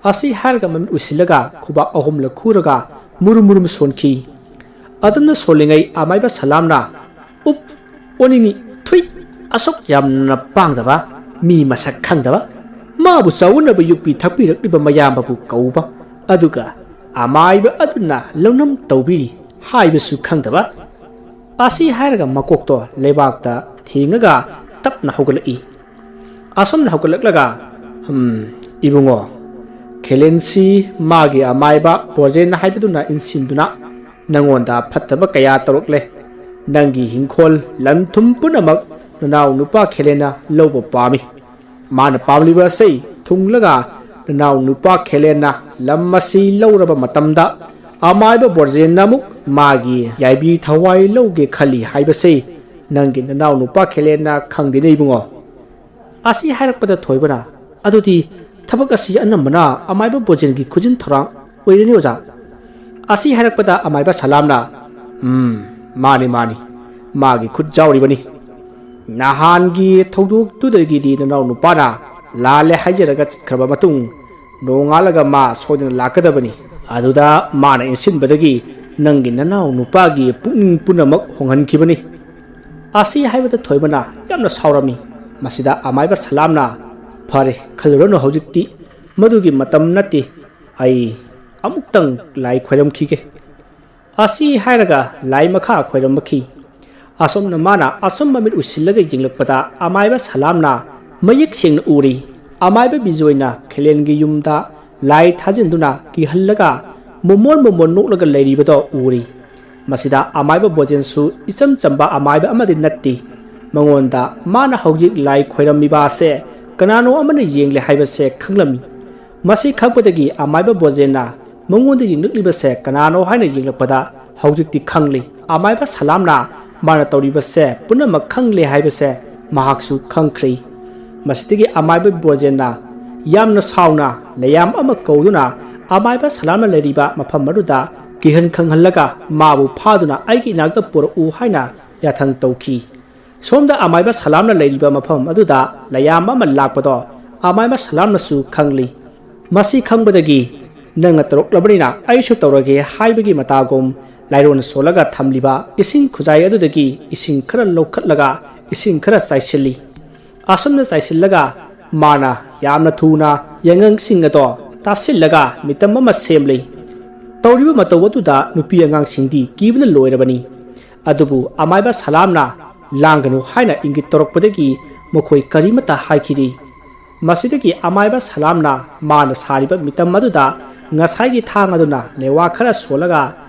ꯑꯁꯤ ꯍꯥꯏꯔꯒ ꯃꯃꯤꯠ ꯎꯏꯁꯤꯜꯂꯒ ꯈꯨꯕꯥꯛ ꯑꯍꯨꯝꯂꯛ ꯈꯨꯔꯒ ꯃꯨꯔꯨꯝ ꯃꯨꯔꯨꯝ ꯁꯣꯟꯈꯤ꯫ ꯑꯗꯨꯝꯅ ꯁꯣꯜꯂꯤꯉꯩ ꯑꯃꯥꯏꯕ ꯁꯂꯥꯝꯅ, "ꯎꯞ, ꯑꯣꯅꯤꯡꯉꯤ, ꯊꯨꯏ, ꯑꯁꯨꯛ ꯌꯥꯝꯅ ꯄꯥꯡꯗꯕ, ꯃꯤ ꯃꯁꯛ ꯈꯪꯗꯕ, ꯃꯥꯕꯨ ꯆꯥꯎꯅꯕ ꯌꯣꯛꯄꯤ ꯊꯛꯄꯤꯔꯛꯂꯤꯕ ꯃꯌꯥꯝꯕꯕꯨ ꯀꯧꯕ, ꯑꯗꯨꯒ ꯑꯃꯥꯏꯕ ꯑꯗꯨꯅ ꯂꯧꯅꯝ ꯇꯧꯕꯤꯔꯤ ꯍꯥꯏꯕꯁꯨ ꯈꯪꯗꯕ"꯫ ꯑꯁꯤ ꯍꯥꯏꯔꯒ ꯃꯀꯣꯛꯇꯣ ꯂꯩꯕꯥꯛꯇ ꯊꯦꯡꯉꯒ ꯇꯞꯅ ꯍꯧꯒꯠꯂꯛꯏ꯫ ꯑꯁꯨꯝꯅ ꯍꯧꯒꯠꯂꯛꯂꯒ, "ꯍꯝ, ꯏꯕꯨꯡꯉꯣ, ꯈꯦꯂꯦꯟꯁꯤ ꯃꯥꯒꯤ ꯑꯃꯥꯏꯕ ꯕꯣꯖꯦꯟ ꯍꯥꯏꯕꯗꯨꯅ ꯏꯟꯁꯤꯟꯗꯨꯅ ꯅꯪꯉꯣꯟꯗ ꯐꯠꯇꯕ ꯀꯌꯥ ꯇꯧꯔꯛꯂꯦ꯫ ꯅꯪꯒꯤ ꯍꯤꯡꯈꯣꯜ ꯂꯟ ꯊꯨꯝ ꯄꯨꯝꯅꯃꯛ ꯅꯅꯥꯎ ꯅꯨꯄꯥ ꯈꯦꯂꯦꯟꯅ ꯂꯧꯕ ꯄꯥꯝꯃꯤ꯫ ꯃꯥꯅ ꯄꯥꯝꯂꯤꯕ ꯑꯁꯤ ꯊꯨꯡꯂꯒ ꯅꯅꯥꯎ ꯅꯨꯄꯥ ꯈꯦꯂꯦꯟꯅ ꯂꯝ ꯑꯁꯤ ꯂꯧꯔꯕ ꯃꯇꯝꯗ ꯑꯃꯥꯏꯕ ꯕꯣꯔꯖꯦꯟꯅ ꯑꯃꯨꯛ ꯃꯥꯒꯤ ꯌꯥꯏꯕꯤ ꯊꯋꯥꯏ ꯂꯧꯒꯦ ꯈꯜꯂꯤ ꯍꯥꯏꯕꯁꯤ ꯅꯪꯒꯤ ꯅꯅꯥꯎ ꯅꯨꯄꯥ ꯈꯦꯂꯦꯟꯅ ꯈꯪꯗꯦꯅꯦ ꯏꯕꯨꯡꯉꯣ"꯫ ꯑꯁꯤ ꯍꯥꯏꯔꯛꯄꯗ ꯊꯣꯏꯕꯅ, "ꯑꯗꯨꯗꯤ ꯊꯕꯛ ꯑꯁꯤ ꯑꯅꯝꯕꯅ ꯑꯃꯥꯏꯕ ꯕꯣꯖꯦꯟꯒꯤ ꯈꯨꯖꯤꯟ ꯊꯧꯔꯥꯡ ꯑꯣꯏꯔꯅꯤ ꯑꯣꯖꯥ"꯫ ꯑꯁꯤ ꯍꯥꯏꯔꯛꯄꯗ ꯑꯃꯥꯏꯕ ꯁꯂꯥꯝꯅ, "ꯎꯝ, ꯃꯥꯅꯤ, ꯃꯥꯅꯤ, ꯃꯥꯒꯤ ꯈꯨꯠ ꯌꯥꯎꯔꯤꯕꯅꯤ꯫ ꯅꯍꯥꯟꯒꯤ ꯊꯧꯗꯣꯛꯇꯨꯗꯒꯤꯗꯤ ꯅꯅꯥꯎ ꯅꯨꯄꯥꯅ ꯂꯥꯜꯂꯦ ꯍꯥꯏꯖꯔꯒ ꯆꯠꯈ꯭ꯔꯕ ꯃꯇꯨꯡ, ꯅꯣꯡꯉꯥꯜꯂꯒ ꯃꯥ ꯁꯣꯏꯗꯅ ꯂꯥꯛꯀꯗꯕꯅꯤ꯫ ꯑꯗꯨꯗ ꯃꯥꯅ ꯏꯟꯁꯤꯟꯕꯗꯒꯤ ꯅꯪꯒꯤ ꯅꯅꯥꯎ ꯅꯨꯄꯥꯒꯤ ꯄꯨꯛꯅꯤꯡ ꯄꯨꯝꯅꯃꯛ ꯍꯣꯡꯍꯟꯈꯤꯕꯅꯤ"꯫ ꯑꯁꯤ ꯍꯥꯏꯕꯗ ꯊꯣꯏꯕꯅ ꯌꯥꯝꯅ ꯁꯥꯎꯔꯝꯃꯤ꯫ ꯃꯁꯤꯗ ꯑꯃꯥꯏꯕ ꯁꯂꯥꯝꯅ, "ꯐꯔꯦ, ꯈꯜꯂꯨꯔꯅꯨ, ꯍꯧꯖꯤꯛꯇꯤ ꯃꯗꯨꯒꯤ ꯃꯇꯝ ꯅꯠꯇꯦ꯫ ꯑꯩ ꯑꯃꯨꯛꯇꯪ ꯂꯥꯏ ꯈꯣꯏꯔꯝꯈꯤꯒꯦ꯫ ꯑꯁꯤ ꯍꯥꯏꯔꯒ ꯂꯥꯏ ꯃꯈꯥ ꯈꯣꯏꯔꯝꯃꯛꯈꯤ꯫ ꯑꯁꯣꯝꯅ ꯃꯥꯅ ꯑꯆꯨꯝꯕ ꯃꯤꯠ ꯎꯏꯁꯤꯜꯂꯒ ꯌꯦꯡꯂꯛꯄꯗ ꯑꯃꯥꯏꯕ ꯁꯂꯥꯝꯅ ꯃꯌꯦꯛ ꯁꯦꯡꯅ ꯎꯔꯤ꯫ ꯑꯃꯥꯏꯕ ꯕꯤꯖꯣꯏꯅ ꯈꯦꯂꯦꯟꯒꯤ ꯌꯨꯝꯗ ꯂꯥꯏ ꯊꯥꯖꯤꯟꯗꯨꯅ ꯀꯤꯍꯜꯂꯒ ꯃꯣꯃꯣꯟ ꯃꯣꯃꯣꯟ ꯅꯣꯛꯂꯒ ꯂꯩꯔꯤꯕꯗꯣ ꯎꯔꯤ꯫ ꯃꯁꯤꯗ ꯑꯃꯥꯏꯕ ꯕꯣꯖꯦꯟꯁꯨ ꯏꯆꯝ ꯆꯝꯕ ꯑꯃꯥꯏꯕ ꯑꯃꯗꯤ ꯅꯠꯇꯦ꯫ ꯃꯉꯣꯟꯗ ꯃꯥꯅ ꯍꯧꯖꯤꯛ ꯂꯥꯏ ꯈꯣꯏꯔꯝꯃꯤꯕ ꯑꯁꯦ ꯀꯅꯥꯅꯣ ꯑꯃꯅ ꯌꯦꯡꯂꯦ ꯍꯥꯏꯕꯁꯦ ꯈꯪꯂꯝꯃꯤ꯫ ꯃꯁꯤ ꯈꯪꯕꯗꯒꯤ ꯑꯃꯥꯏꯕ ꯕꯣꯖꯦꯟꯅ ꯃꯉꯣꯟꯗ ꯌꯦꯡꯂꯛꯂꯤꯕꯁꯦ ꯀꯅꯥꯅꯣ ꯍꯥꯏꯅ ꯌꯦꯡꯂꯛꯄꯗ ꯍꯧꯖꯤꯛꯇꯤ ꯈꯪꯂꯤ꯫ ꯑꯃꯥꯏꯕ ꯁꯂꯥꯝꯅ ꯃꯥꯅ ꯇꯧꯔꯤꯕꯁꯦ ꯄꯨꯝꯅꯃꯛ ꯈꯪꯂꯦ ꯍꯥꯏꯕꯁꯦ ꯃꯍꯥꯛꯁꯨ ꯈꯪꯈ꯭ꯔꯤ꯫ ꯃꯁꯤꯗꯒꯤ ꯑꯃꯥꯏꯕ ꯕꯣꯖꯦꯟꯅ ꯌꯥꯝꯅ ꯁꯥꯎꯅ ꯂꯩꯌꯥꯝ ꯑꯃ ꯀꯧꯗꯨꯅ ꯑꯃꯥꯏꯕ ꯁꯂꯥꯝꯅ ꯂꯩꯔꯤꯕ ꯃꯐꯝ ꯑꯗꯨꯗ ꯀꯤꯍꯟ ꯈꯪꯍꯜꯂꯒ ꯃꯥꯕꯨ ꯐꯥꯗꯨꯅ ꯑꯩꯒꯤ ꯏꯅꯥꯛꯇ ꯄꯨꯔꯛꯎ ꯍꯥꯏꯅ ꯌꯥꯊꯪ ꯇꯧꯈꯤ꯫ ꯁꯣꯝꯗ ꯑꯃꯥꯏꯕ ꯁꯂꯥꯝꯅ ꯂꯩꯔꯤꯕ ꯃꯐꯝ ꯑꯗꯨꯗ ꯂꯩꯌꯥꯝ ꯑꯃ ꯂꯥꯛꯄꯗꯣ ꯑꯃꯥꯏꯕ ꯁꯂꯥꯝꯅꯁꯨ ꯈꯪꯂꯤ꯫ ꯃꯁꯤ ꯈꯪꯕꯗꯒꯤ ꯅꯪꯅ ꯇꯧꯔꯛꯂꯕꯅꯤꯅ ꯑꯩꯁꯨ ꯇꯧꯔꯒꯦ ꯍꯥꯏꯕꯒꯤ ꯃꯇꯥꯒꯨꯝ ꯂꯥꯏꯔꯣꯟ ꯁꯣꯜꯂꯒ ꯊꯝꯂꯤꯕ ꯏꯁꯤꯡ ꯈꯨꯖꯥꯏ ꯑꯗꯨꯗꯒꯤ ꯏꯁꯤꯡ ꯈꯔ ꯂꯧꯈꯠꯂꯒ ꯏꯁꯤꯡ ꯈꯔ ꯆꯥꯏꯁꯤꯜꯂꯤ꯫ ꯑꯁꯨꯝꯅ ꯆꯥꯏꯁꯤꯜꯂꯒ ꯃꯥꯅ ꯌꯥꯝꯅ ꯊꯨꯅ ꯌꯥꯉꯪꯁꯤꯡ ꯑꯗꯣ ꯇꯥꯁꯤꯜꯂꯒ ꯃꯤꯇꯝ ꯑꯃ ꯁꯦꯝꯂꯤ꯫ ꯇꯧꯔꯤꯕ ꯃꯇꯧ ꯑꯗꯨꯗ ꯅꯨꯄꯤ ꯑꯉꯥꯡꯁꯤꯡꯗꯤ ꯀꯤꯕꯅ ꯂꯣꯏꯔꯕꯅꯤ꯫ ꯑꯗꯨꯕꯨ ꯑꯃꯥꯏꯕ ꯁꯂꯥꯝꯅ ꯂꯥꯡꯒꯅꯨ ꯍꯥꯏꯅ ꯏꯪꯒꯤꯠ ꯇꯧꯔꯛꯄꯗꯒꯤ ꯃꯈꯣꯏ ꯀꯔꯤꯃꯠꯇ ꯍꯥꯏꯈꯤꯗꯦ꯫ ꯃꯁꯤꯗꯒꯤ ꯑꯃꯥꯏꯕ ꯁꯂꯥꯝꯅ ꯃꯥꯅ ꯁꯥꯔꯤꯕ ꯃꯤꯇꯝ ꯑꯗꯨꯗ ꯉꯁꯥꯏꯒꯤ ꯊꯥꯡ ꯑꯗꯨꯅ ꯂꯦꯋꯥ ꯈꯔ ꯁꯣꯜꯂꯒ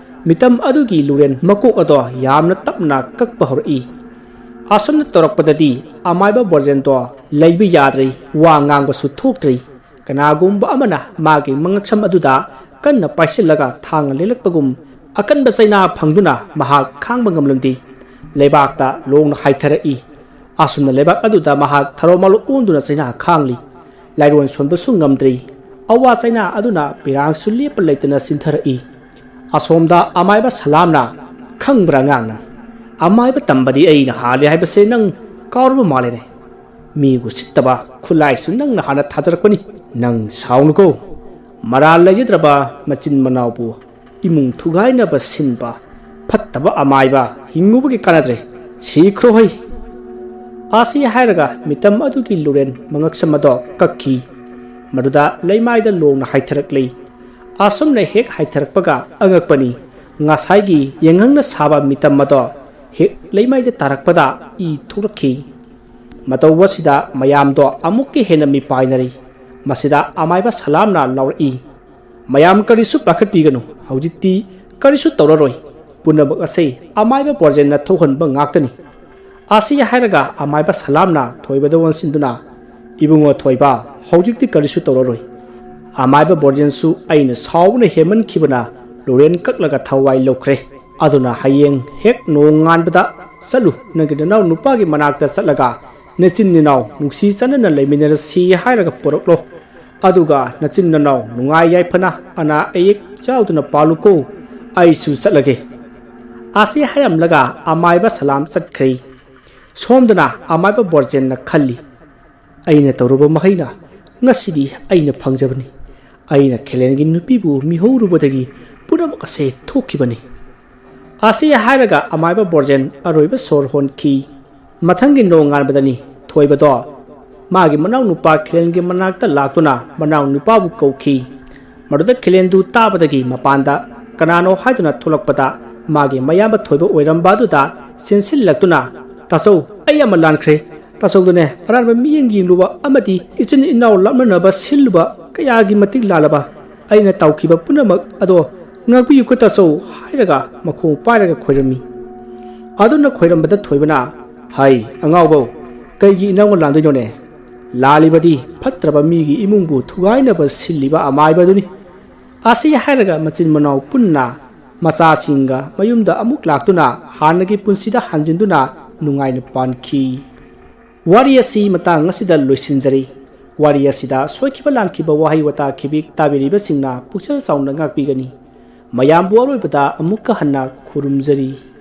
ꯃꯤꯇꯝ ꯑꯗꯨꯒꯤ ꯂꯨꯔꯦꯟ ꯃꯀꯣꯛ ꯑꯗꯣ ꯌꯥꯝꯅ ꯇꯞꯅ ꯀꯛꯄ ꯍꯧꯔꯛꯏ꯫ ꯑꯁꯨꯝꯅ ꯇꯧꯔꯛꯄꯗꯗꯤ ꯑꯃꯥꯏꯕ ꯕꯣꯔꯖꯦꯟꯗꯣ ꯂꯩꯕ ꯌꯥꯗ꯭ꯔꯤ, ꯋꯥ ꯉꯥꯡꯕꯁꯨ ꯊꯣꯛꯇ꯭ꯔꯤ꯫ ꯀꯅꯥꯒꯨꯝꯕ ꯑꯃꯅ ꯃꯥꯒꯤ ꯃꯉꯛꯁꯝ ꯑꯗꯨꯗ ꯀꯟꯅ ꯄꯥꯏꯁꯤꯜꯂꯒ ꯊꯥꯡꯅ ꯂꯦꯜꯂꯛꯄꯒꯨꯝ ꯑꯀꯟꯕ ꯆꯩꯅꯥ ꯐꯪꯗꯨꯅ ꯃꯍꯥꯛ ꯈꯥꯡꯕ ꯉꯝꯂꯝꯗꯦ꯫ ꯂꯩꯕꯥꯛꯇ ꯂꯣꯡꯅ ꯍꯥꯏꯊꯔꯛꯏ꯫ ꯑꯁꯨꯝꯅ ꯂꯩꯕꯥꯛ ꯑꯗꯨꯗ ꯃꯍꯥꯛ ꯊꯔꯣ ꯃꯥꯂꯣ ꯑꯣꯟꯗꯨꯅ ꯆꯩꯅꯥ ꯈꯥꯡꯂꯤ꯫ ꯂꯥꯏꯔꯣꯟ ꯁꯣꯟꯕꯁꯨ ꯉꯝꯗ꯭ꯔꯤ꯫ ꯑꯋꯥ ꯆꯩꯅꯥ ꯑꯗꯨꯅ ꯄꯤꯔꯥꯡꯁꯨ ꯂꯦꯞꯄ ꯂꯩꯇꯅ ꯆꯤꯟꯊꯔꯛꯏ꯫ ꯑꯁꯣꯝꯗ ꯑꯃꯥꯏꯕ ꯁꯂꯥꯝꯅ, "ꯈꯪꯕ꯭ꯔꯥ ꯑꯉꯥꯡꯅ? ꯑꯃꯥꯏꯕ ꯇꯝꯕꯗꯤ ꯑꯩꯅ ꯍꯥꯜꯂꯦ ꯍꯥꯏꯕꯁꯦ ꯅꯪ ꯀꯥꯎꯔꯕ ꯃꯥꯜꯂꯦꯅꯦ꯫ ꯃꯤ ꯎꯁꯤꯠꯇꯕ ꯈꯨꯠꯂꯥꯏꯁꯨ ꯅꯪꯅ ꯍꯥꯟꯅ ꯊꯥꯖꯔꯛꯄꯅꯤ꯫ ꯅꯪ ꯁꯥꯎꯅꯨꯀꯣ꯫ ꯃꯔꯥꯜ ꯂꯩꯖꯗ꯭ꯔꯕ ꯃꯆꯤꯟ ꯃꯅꯥꯎꯕꯨ ꯏꯃꯨꯡ ꯊꯨꯒꯥꯏꯅꯕ ꯁꯤꯟꯕ ꯐꯠꯇꯕ ꯑꯃꯥꯏꯕ, ꯍꯤꯡꯉꯨꯕꯒꯤ ꯀꯥꯟꯅꯗ꯭ꯔꯦ꯫ ꯁꯤꯈ꯭ꯔꯣ ꯍꯩ!" ꯑꯁꯤ ꯍꯥꯏꯔꯒ ꯃꯤꯇꯝ ꯑꯗꯨꯒꯤ ꯂꯨꯔꯦꯟ ꯃꯉꯛꯁꯝ ꯑꯗꯣ ꯀꯛꯈꯤ꯫ ꯃꯗꯨꯗ ꯂꯩꯃꯥꯏꯗ ꯂꯣꯡꯅ ꯍꯥꯏꯊꯔꯛꯂꯤ꯫ ꯑꯁꯨꯝꯅ ꯍꯦꯛ ꯍꯥꯏꯊꯔꯛꯄꯒ ꯑꯉꯛꯄꯅꯤ, ꯉꯁꯥꯏꯒꯤ ꯌꯦꯡꯉꯪꯅ ꯁꯥꯕ ꯃꯤꯇꯝ ꯑꯗꯣ ꯍꯦꯛ ꯂꯩꯃꯥꯏꯗ ꯇꯥꯔꯛꯄꯗ ꯏ ꯊꯣꯛꯂꯛꯈꯤ꯫ ꯃꯇꯧ ꯑꯁꯤꯗ ꯃꯌꯥꯝꯗꯣ ꯑꯃꯨꯛꯀ ꯍꯦꯟꯅ ꯃꯤꯄꯥꯏꯅꯔꯤ꯫ ꯃꯁꯤꯗ ꯑꯃꯥꯏꯕ ꯁꯂꯥꯝꯅ ꯂꯥꯎꯔꯛꯏ, "ꯃꯌꯥꯝ ꯀꯔꯤꯁꯨ ꯄꯥꯈꯠꯄꯤꯒꯅꯨ, ꯍꯧꯖꯤꯛꯇꯤ ꯀꯔꯤꯁꯨ ꯇꯧꯔꯔꯣꯏ꯫ ꯄꯨꯝꯅꯃꯛ ꯑꯁꯤ ꯑꯃꯥꯏꯕ ꯕꯣꯔꯖꯦꯟꯅ ꯊꯣꯛꯍꯟꯕ ꯉꯥꯛꯇꯅꯤ"꯫ ꯑꯁꯤ ꯍꯥꯏꯔꯒ ꯑꯃꯥꯏꯕ ꯁꯂꯥꯝꯅ ꯊꯣꯏꯕꯗ ꯑꯣꯟꯁꯤꯟꯗꯨꯅ, "ꯏꯕꯨꯡꯉꯣ ꯊꯣꯏꯕ, ꯍꯧꯖꯤꯛꯇꯤ ꯀꯔꯤꯁꯨ ꯇꯧꯔꯔꯣꯏ꯫ ꯑꯃꯥꯏꯕ ꯕꯣꯔꯖꯦꯟꯁꯨ ꯑꯩꯅ ꯁꯥꯎꯕꯅ ꯍꯦꯟꯃꯟꯈꯤꯕꯅ ꯂꯣꯔꯦꯟ ꯀꯛꯂꯒ ꯊꯋꯥꯏ ꯂꯧꯈ꯭ꯔꯦ꯫ ꯑꯗꯨꯅ ꯍꯌꯦꯡ ꯍꯦꯛ ꯅꯣꯡꯉꯥꯟꯕꯗ ꯆꯠꯂꯨ, ꯅꯪꯒꯤ ꯅꯅꯥꯎ ꯅꯨꯄꯥꯒꯤ ꯃꯅꯥꯛꯇ ꯆꯠꯂꯒ ꯅꯆꯤꯟ ꯅꯅꯥꯎ ꯅꯨꯡꯁꯤ ꯆꯥꯟꯅꯅ ꯂꯩꯃꯤꯟꯅꯔꯁꯤ ꯍꯥꯏꯔꯒ ꯄꯨꯔꯛꯂꯣ꯫ ꯑꯗꯨꯒ ꯅꯆꯤꯟ ꯅꯅꯥꯎ ꯅꯨꯡꯉꯥꯏ ꯌꯥꯏꯐꯅ ꯑꯅꯥ ꯑꯌꯦꯛ ꯌꯥꯎꯗꯅ ꯄꯥꯜꯂꯨꯀꯣ꯫ ꯑꯩꯁꯨ ꯆꯠꯂꯒꯦ"꯫ ꯑꯁꯤ ꯍꯥꯏꯔꯝꯂꯒ ꯑꯃꯥꯏꯕ ꯁꯂꯥꯝ ꯆꯠꯈ꯭ꯔꯦ꯫ ꯁꯣꯝꯗꯅ ꯑꯃꯥꯏꯕ ꯕꯣꯔꯖꯦꯟꯅ ꯈꯜꯂꯤ, "ꯑꯩꯅ ꯇꯧꯔꯨꯕ ꯃꯍꯩꯅ ꯉꯁꯤꯗꯤ ꯑꯩꯅ ꯐꯪꯖꯕꯅꯤ꯫ ꯑꯩꯅ ꯈꯦꯂꯦꯟꯒꯤ ꯅꯨꯄꯤꯕꯨ ꯃꯤꯍꯧꯔꯨꯕꯗꯒꯤ ꯄꯨꯝꯅꯃꯛ ꯑꯁꯦ ꯊꯣꯛꯈꯤꯕꯅꯤ"꯫ ꯑꯁꯤ ꯍꯥꯏꯔꯒ ꯑꯃꯥꯏꯕ ꯕꯣꯔꯖꯦꯟ ꯑꯔꯣꯏꯕ ꯁꯣꯔ ꯍꯣꯟꯈꯤ꯫ ꯃꯊꯪꯒꯤ ꯅꯣꯡꯉꯥꯟꯕꯗꯅꯤ ꯊꯣꯏꯕꯗꯣ ꯃꯥꯒꯤ ꯃꯅꯥꯎꯅꯨꯄꯥ ꯈꯦꯂꯦꯟꯒꯤ ꯃꯅꯥꯛꯇ ꯂꯥꯛꯇꯨꯅ ꯃꯅꯥꯎꯅꯨꯄꯥꯕꯨ ꯀꯧꯈꯤ꯫ ꯃꯗꯨꯗ ꯈꯦꯂꯦꯟꯗꯨ ꯇꯥꯕꯗꯒꯤ ꯃꯄꯥꯟꯗ ꯀꯅꯥꯅꯣ ꯍꯥꯏꯗꯨꯅ ꯊꯣꯛꯂꯛꯄꯗ ꯃꯥꯒꯤ ꯃꯌꯥꯝꯕ ꯊꯣꯏꯕ ꯑꯣꯏꯔꯝꯕ ꯑꯗꯨꯗ ꯆꯦꯟꯁꯤꯜꯂꯛꯇꯨꯅ, "ꯇꯥꯆꯧ, ꯑꯩ ꯑꯃ ꯂꯥꯟꯈ꯭ꯔꯦ꯫ ꯇꯥꯆꯧꯗꯅꯦ ꯑꯔꯥꯟꯕ ꯃꯤꯠꯌꯦꯡ ꯌꯦꯡꯂꯨꯕ ꯑꯃꯗꯤ ꯏꯆꯤꯟ ꯏꯅꯥꯎ ꯂꯥꯞꯅꯅꯕ ꯁꯤꯜꯂꯨꯕ ꯀꯌꯥꯒꯤ ꯃꯇꯤꯛ ꯂꯥꯜꯂꯕ ꯑꯩꯅ ꯇꯧꯈꯤꯕ ꯄꯨꯝꯅꯃꯛ ꯑꯗꯣ ꯉꯥꯛꯄꯤꯌꯨꯀꯣ ꯇꯥꯆꯧ" ꯍꯥꯏꯔꯒ ꯃꯈꯣꯡ ꯄꯥꯏꯔꯒ ꯈꯣꯏꯔꯝꯃꯤ꯫ ꯑꯗꯨꯅ ꯈꯣꯏꯔꯝꯕꯗ ꯊꯣꯏꯕꯅ, "ꯍꯩ ꯑꯉꯥꯎꯕꯧ, ꯀꯩꯒꯤ ꯏꯅꯥꯎꯅ ꯂꯥꯟꯗꯣꯏꯅꯣꯅꯦ? ꯂꯥꯜꯂꯤꯕꯗꯤ ꯐꯠꯇ꯭ꯔꯕ ꯃꯤꯒꯤ ꯏꯃꯨꯡꯕꯨ ꯊꯨꯒꯥꯏꯅꯕ ꯁꯤꯜꯂꯤꯕ ꯑꯃꯥꯏꯕꯗꯨꯅꯤ"꯫ ꯑꯁꯤ ꯍꯥꯏꯔꯒ ꯃꯆꯤꯟ ꯃꯅꯥꯎ ꯄꯨꯟꯅ ꯃꯆꯥꯁꯤꯡꯒ ꯃꯌꯨꯝꯗ ꯑꯃꯨꯛ ꯂꯥꯛꯇꯨꯅ ꯍꯥꯟꯅꯒꯤ ꯄꯨꯟꯁꯤꯗ ꯍꯟꯖꯤꯟꯗꯨꯅ ꯅꯨꯡꯉꯥꯏꯅ ꯄꯥꯟꯈꯤ꯫ ꯋꯥꯔꯤ ꯑꯁꯤ ꯃꯇꯥꯡ ꯑꯁꯤꯗ ꯂꯣꯏꯁꯤꯟꯖꯔꯤ꯫ ꯋꯥꯔꯤ ꯑꯁꯤꯗ ꯁꯣꯏꯈꯤꯕ ꯂꯥꯟꯈꯤꯕ ꯋꯥꯍꯩ ꯋꯥꯇꯥ ꯈꯤꯕꯤꯛ ꯇꯥꯕꯤꯔꯤꯕꯁꯤꯡꯅ ꯄꯨꯛꯆꯦꯜ ꯆꯥꯎꯅ ꯉꯥꯛꯄꯤꯒꯅꯤ꯫ ꯃꯌꯥꯝꯕꯨ ꯑꯔꯣꯏꯕꯗ ꯑꯃꯨꯛꯀ ꯍꯟꯅ ꯈꯨꯔꯨꯝꯖꯔꯤ꯫